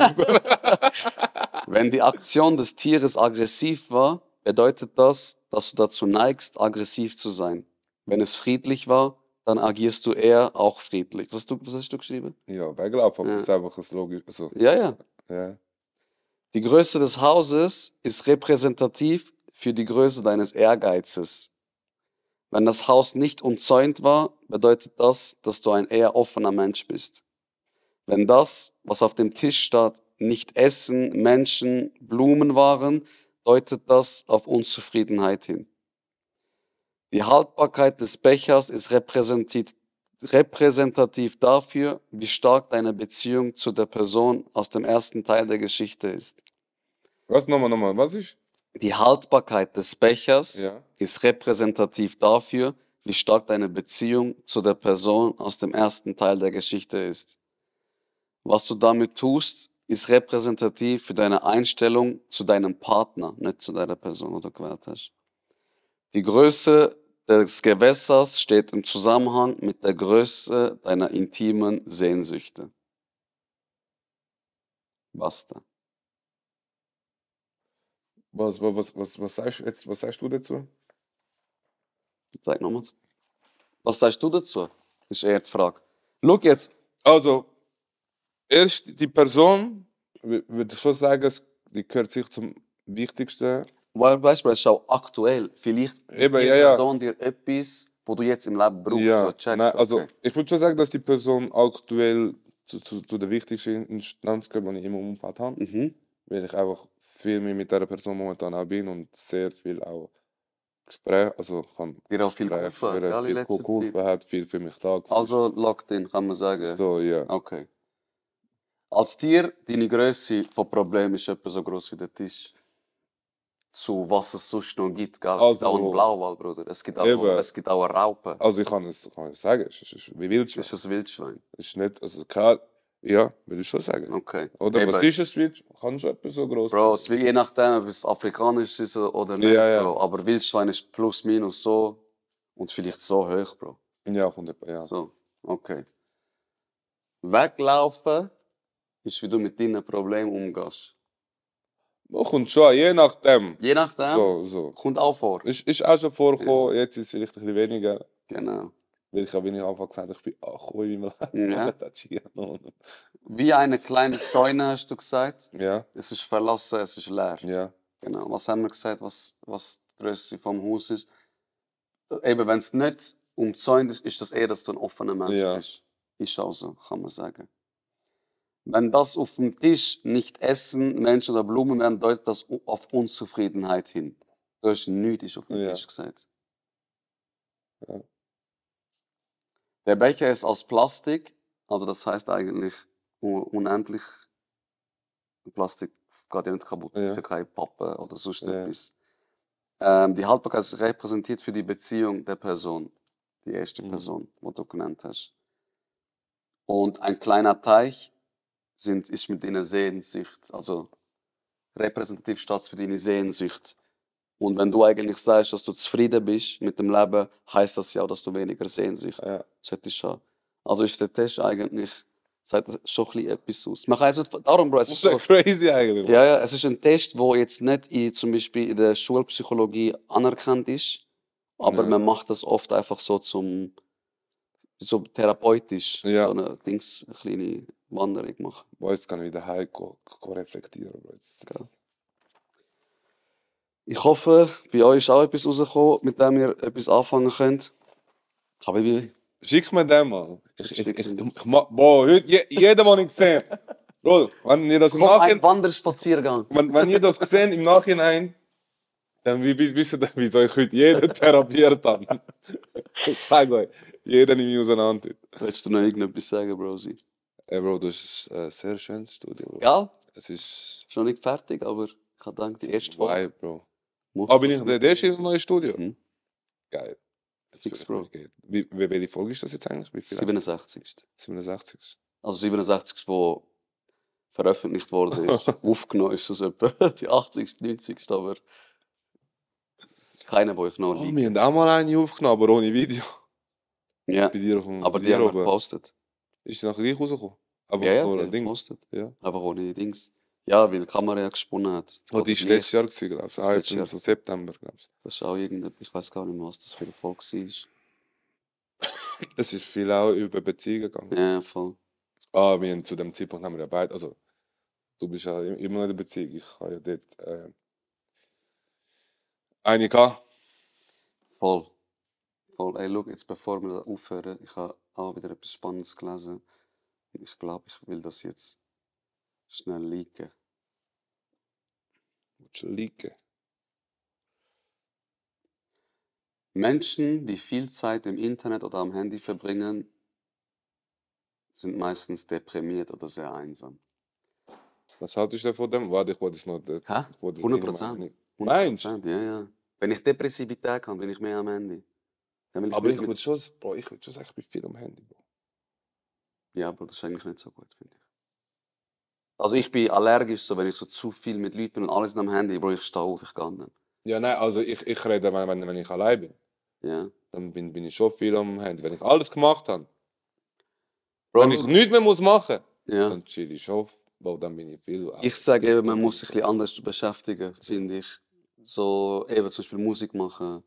Wenn die Aktion des Tieres aggressiv war, bedeutet das, dass du dazu neigst, aggressiv zu sein. Wenn es friedlich war, dann agierst du eher auch friedlich. Was hast du geschrieben? Ja, Weglaufen, aber Ja. ist einfach ein logisch. Also, Ja, ja. ja. Die Größe des Hauses ist repräsentativ für die Größe deines Ehrgeizes. Wenn das Haus nicht umzäunt war, bedeutet das, dass du ein eher offener Mensch bist. Wenn das, was auf dem Tisch stand, nicht Essen, Menschen, Blumen waren, deutet das auf Unzufriedenheit hin. Die Haltbarkeit des Bechers ist repräsentativ dafür, wie stark deine Beziehung zu der Person aus dem ersten Teil der Geschichte ist. Was nochmal? Was ist? Die Haltbarkeit des Bechers Ja. ist repräsentativ dafür, wie stark deine Beziehung zu der Person aus dem ersten Teil der Geschichte ist. Was du damit tust, ist repräsentativ für deine Einstellung zu deinem Partner, nicht zu deiner Person, die du gewählt hast. Die Größe des Gewässers steht im Zusammenhang mit der Größe deiner intimen Sehnsüchte. Basta. Was sagst du dazu? Zeig nochmal. Was sagst du dazu? Ist eher die Frage. Schau jetzt. Also, erst die Person, würde ich schon sagen, die gehört sich zum Wichtigsten. Weil, weißt du, es ist auch aktuell. Vielleicht gibt Eben, die ja, ja. Person dir etwas, wo du jetzt im Leben brauchst. Ja, So, check, nein, also okay. ich würde schon sagen, dass die Person aktuell zu der wichtigsten Instanz gehört, die ich im Umfeld habe. Mhm. Weil ich einfach viel mehr mit dieser Person momentan auch bin und sehr viel auch Gespräche, also kann Dir auch viel Gespräche geholfen, führen, gell, in viel letzter geholfen Zeit. hat, viel für mich da war. Also locked in, kann man sagen. So, ja. Okay. Als Tier, deine Größe von Problemen ist etwa so groß wie der Tisch. Zu was es sonst noch gibt, gell? Es gibt auch einen Also, Blauwal, Bruder. Es gibt auch eine Raupe. also ich kann es sagen, es ist wie Wildschwein. Das ist ein Wildschwein. Es ist nicht, also klar, ja, würde ich schon sagen. Okay. Oder was Eben. ist es Wildschwein? Kann schon etwas so groß Bro, es wird je nachdem, ob es afrikanisch ist oder nicht, Ja, ja. Bro. Aber Wildschwein ist plus minus so und vielleicht so hoch, Bro. Ja, 100, ja. So, okay. Weglaufen ist, wie du mit deinen Problemen umgehst. Kommt schon, je nachdem. Je nachdem, So. kommt auch vor. Ist auch schon vorgekommen, jetzt ist es vielleicht ein bisschen weniger. Genau. Weil ich habe, wie ich Anfang gesagt habe, ich bin angekommen in meinem Leben. Ja. Das ist hier noch. Wie eine kleine Scheune, hast du gesagt. Ja, Es ist verlassen, es ist leer. ja. Genau. Was haben wir gesagt, was die Größe vom Haus ist? Eben, wenn es nicht umzäunt ist, ist das eher, dass du ein offener Mensch Ja. bist. Ist auch so, kann man sagen. Wenn das auf dem Tisch nicht Essen, Menschen oder Blumen werden, deutet das auf Unzufriedenheit hin. Du hast nichts auf dem Ja. Tisch gesagt. Ja. Der Becher ist aus Plastik, also das heißt eigentlich unendlich. Plastik geht ja nicht kaputt, Ja. ist ja keine Pappe oder sonst Ja. etwas. Die Haltbarkeit ist repräsentiert für die Beziehung der Person, die erste Person, die du genannt hast. Und ein kleiner Teich ist mit deiner Sehnsucht, also repräsentativ steht für deine Sehnsucht. Und wenn du eigentlich sagst, dass du zufrieden bist mit dem Leben, heißt das ja auch, dass du weniger Sehnsucht Ja. solltest haben. Also ist der Test eigentlich, sagt das schon ein bisschen etwas aus. Man kann jetzt nicht, darum, Bro, es Das ist ist so, crazy eigentlich. ja, es ist ein Test, der jetzt nicht zum Beispiel in der Schulpsychologie anerkannt ist, aber Ja. man macht das oft einfach so so therapeutisch, Ja. so eine kleine Wanderung machen. Boah, jetzt kann ich wieder heim reflektieren. Bro. Geil. Ich hoffe, bei euch ist auch etwas rausgekommen, mit dem ihr etwas anfangen könnt. Habibi, Schick mir den mal. Schick ihn. Boah, heute, jeder, den ich gesehen Bro, wenn ihr das im komm, ein Nachhinein, Wanderspaziergang. wenn ihr das gesehen im Nachhinein, dann wisst ihr, wieso ich heute jeden therapiert habe. Ich sage euch, jeder nimmt mich auseinander. Willst du noch irgendetwas sagen, Brosi? Ey, Bro, das ist ein sehr schönes Studio. Bro. Ja, Es ist ist noch nicht fertig, aber ich habe gedacht, die erste Folge. Vibe, Bro. muss Ah, bin ich das der erste in neue Studio? Mhm. Geil. Das Fix, fühle ich mich geil. Welche Folge ist das jetzt eigentlich? Wie viel? 67. 67. Also 67, wo veröffentlicht wurde, ist. Aufgenommen ist es etwa die 80., 90., aber keiner, wo ich noch Oh, liegt. wir haben auch mal eine aufgenommen, aber ohne Video. Ja, Bei dir auf dem aber bei die dir haben wir oben. gepostet. Ist die nachher gleich rausgekommen? Aber Ja, nur die ein haben Ding. gepostet. Ja. Einfach ohne Dings. Ja, weil die Kamera ja gesponnen hat. Oh, Oder die ist Licht. letztes Jahr gewesen, glaube ich. Das Ah, letztes im Jahr. so September, glaube ich. Das ist auch irgendetwas, ich weiß gar nicht mehr, was das für eine Folge war. Es ist viel auch über Beziehungen gegangen. Ja, voll. Ah, zu dem Zeitpunkt haben wir ja beide, also du bist ja immer noch in der Beziehung. Ich habe ja dort Eine K. Voll. Voll. Ey, schau, jetzt bevor wir da aufhören, ich habe auch wieder etwas Spannendes gelesen. Ich glaube, ich will das jetzt schnell leaken. Willst du liegen? Menschen, die viel Zeit im Internet oder am Handy verbringen, sind meistens deprimiert oder sehr einsam. Was haltest du von dem? Warte, ich wollte es noch. Hä? Ich wollte es 100%. nicht. Meinst du? 100%, ja, ja. Wenn ich Depressivität habe, bin ich mehr am Handy. Dann will ich Aber nicht ich mit... würde schon, Bro, ich würde schon sagen, ich bin viel am Handy, Bro. Ja, aber das ist eigentlich nicht so gut, finde ich. Also ich bin allergisch, so, wenn ich so zu viel mit Leuten bin und alles am Handy, Bro, ich stehe auf, ich gehe nicht. Ja, nein, also ich rede, wenn ich allein bin. Ja. Dann bin ich schon viel am Handy. Wenn ich alles gemacht habe, Bro, wenn ich nichts mehr muss machen muss, ja. dann chill ich schon. Bro, dann bin ich viel. Ich sage eben, man TikTok muss sich ein bisschen anders beschäftigen, finde ich. So eben zum Beispiel Musik machen,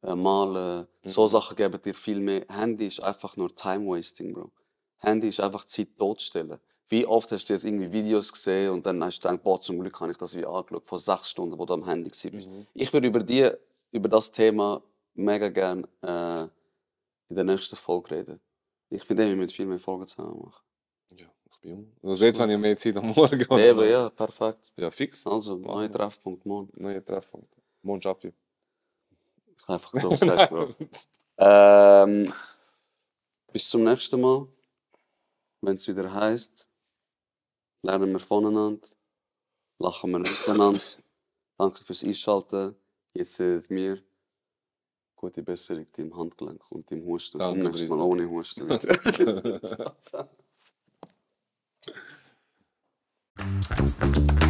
malen, so Sachen geben dir viel mehr. Handy ist einfach nur Time-Wasting, Bro. Handy ist einfach Zeit totstellen. Wie oft hast du jetzt irgendwie Videos gesehen und dann hast du gedacht, boah, zum Glück habe ich das wie angeschaut, vor 6 Stunden, wo du am Handy warst. Ich würde über das Thema mega gerne in der nächsten Folge reden. Ich finde, wir müssen viel mehr Folgen zusammen machen. Ja, ich bin jung. Also jetzt habe ich mehr Zeit am Morgen. Eben, ja, perfekt. Ja, fix. Also, neuer Treffpunkt morgen. Neuer Treffpunkt. Morgen schaffe ich. Ich kann einfach so sagen, Bro. Bis zum nächsten Mal. Wenn es wieder heisst, lernen wir voneinander, lachen wir miteinander. Danke fürs Einschalten. Jetzt seht mir gute Besserung deinem Handgelenk und deinem Husten. Danke, Komm nächstes Mal Brisa. ohne Husten wieder.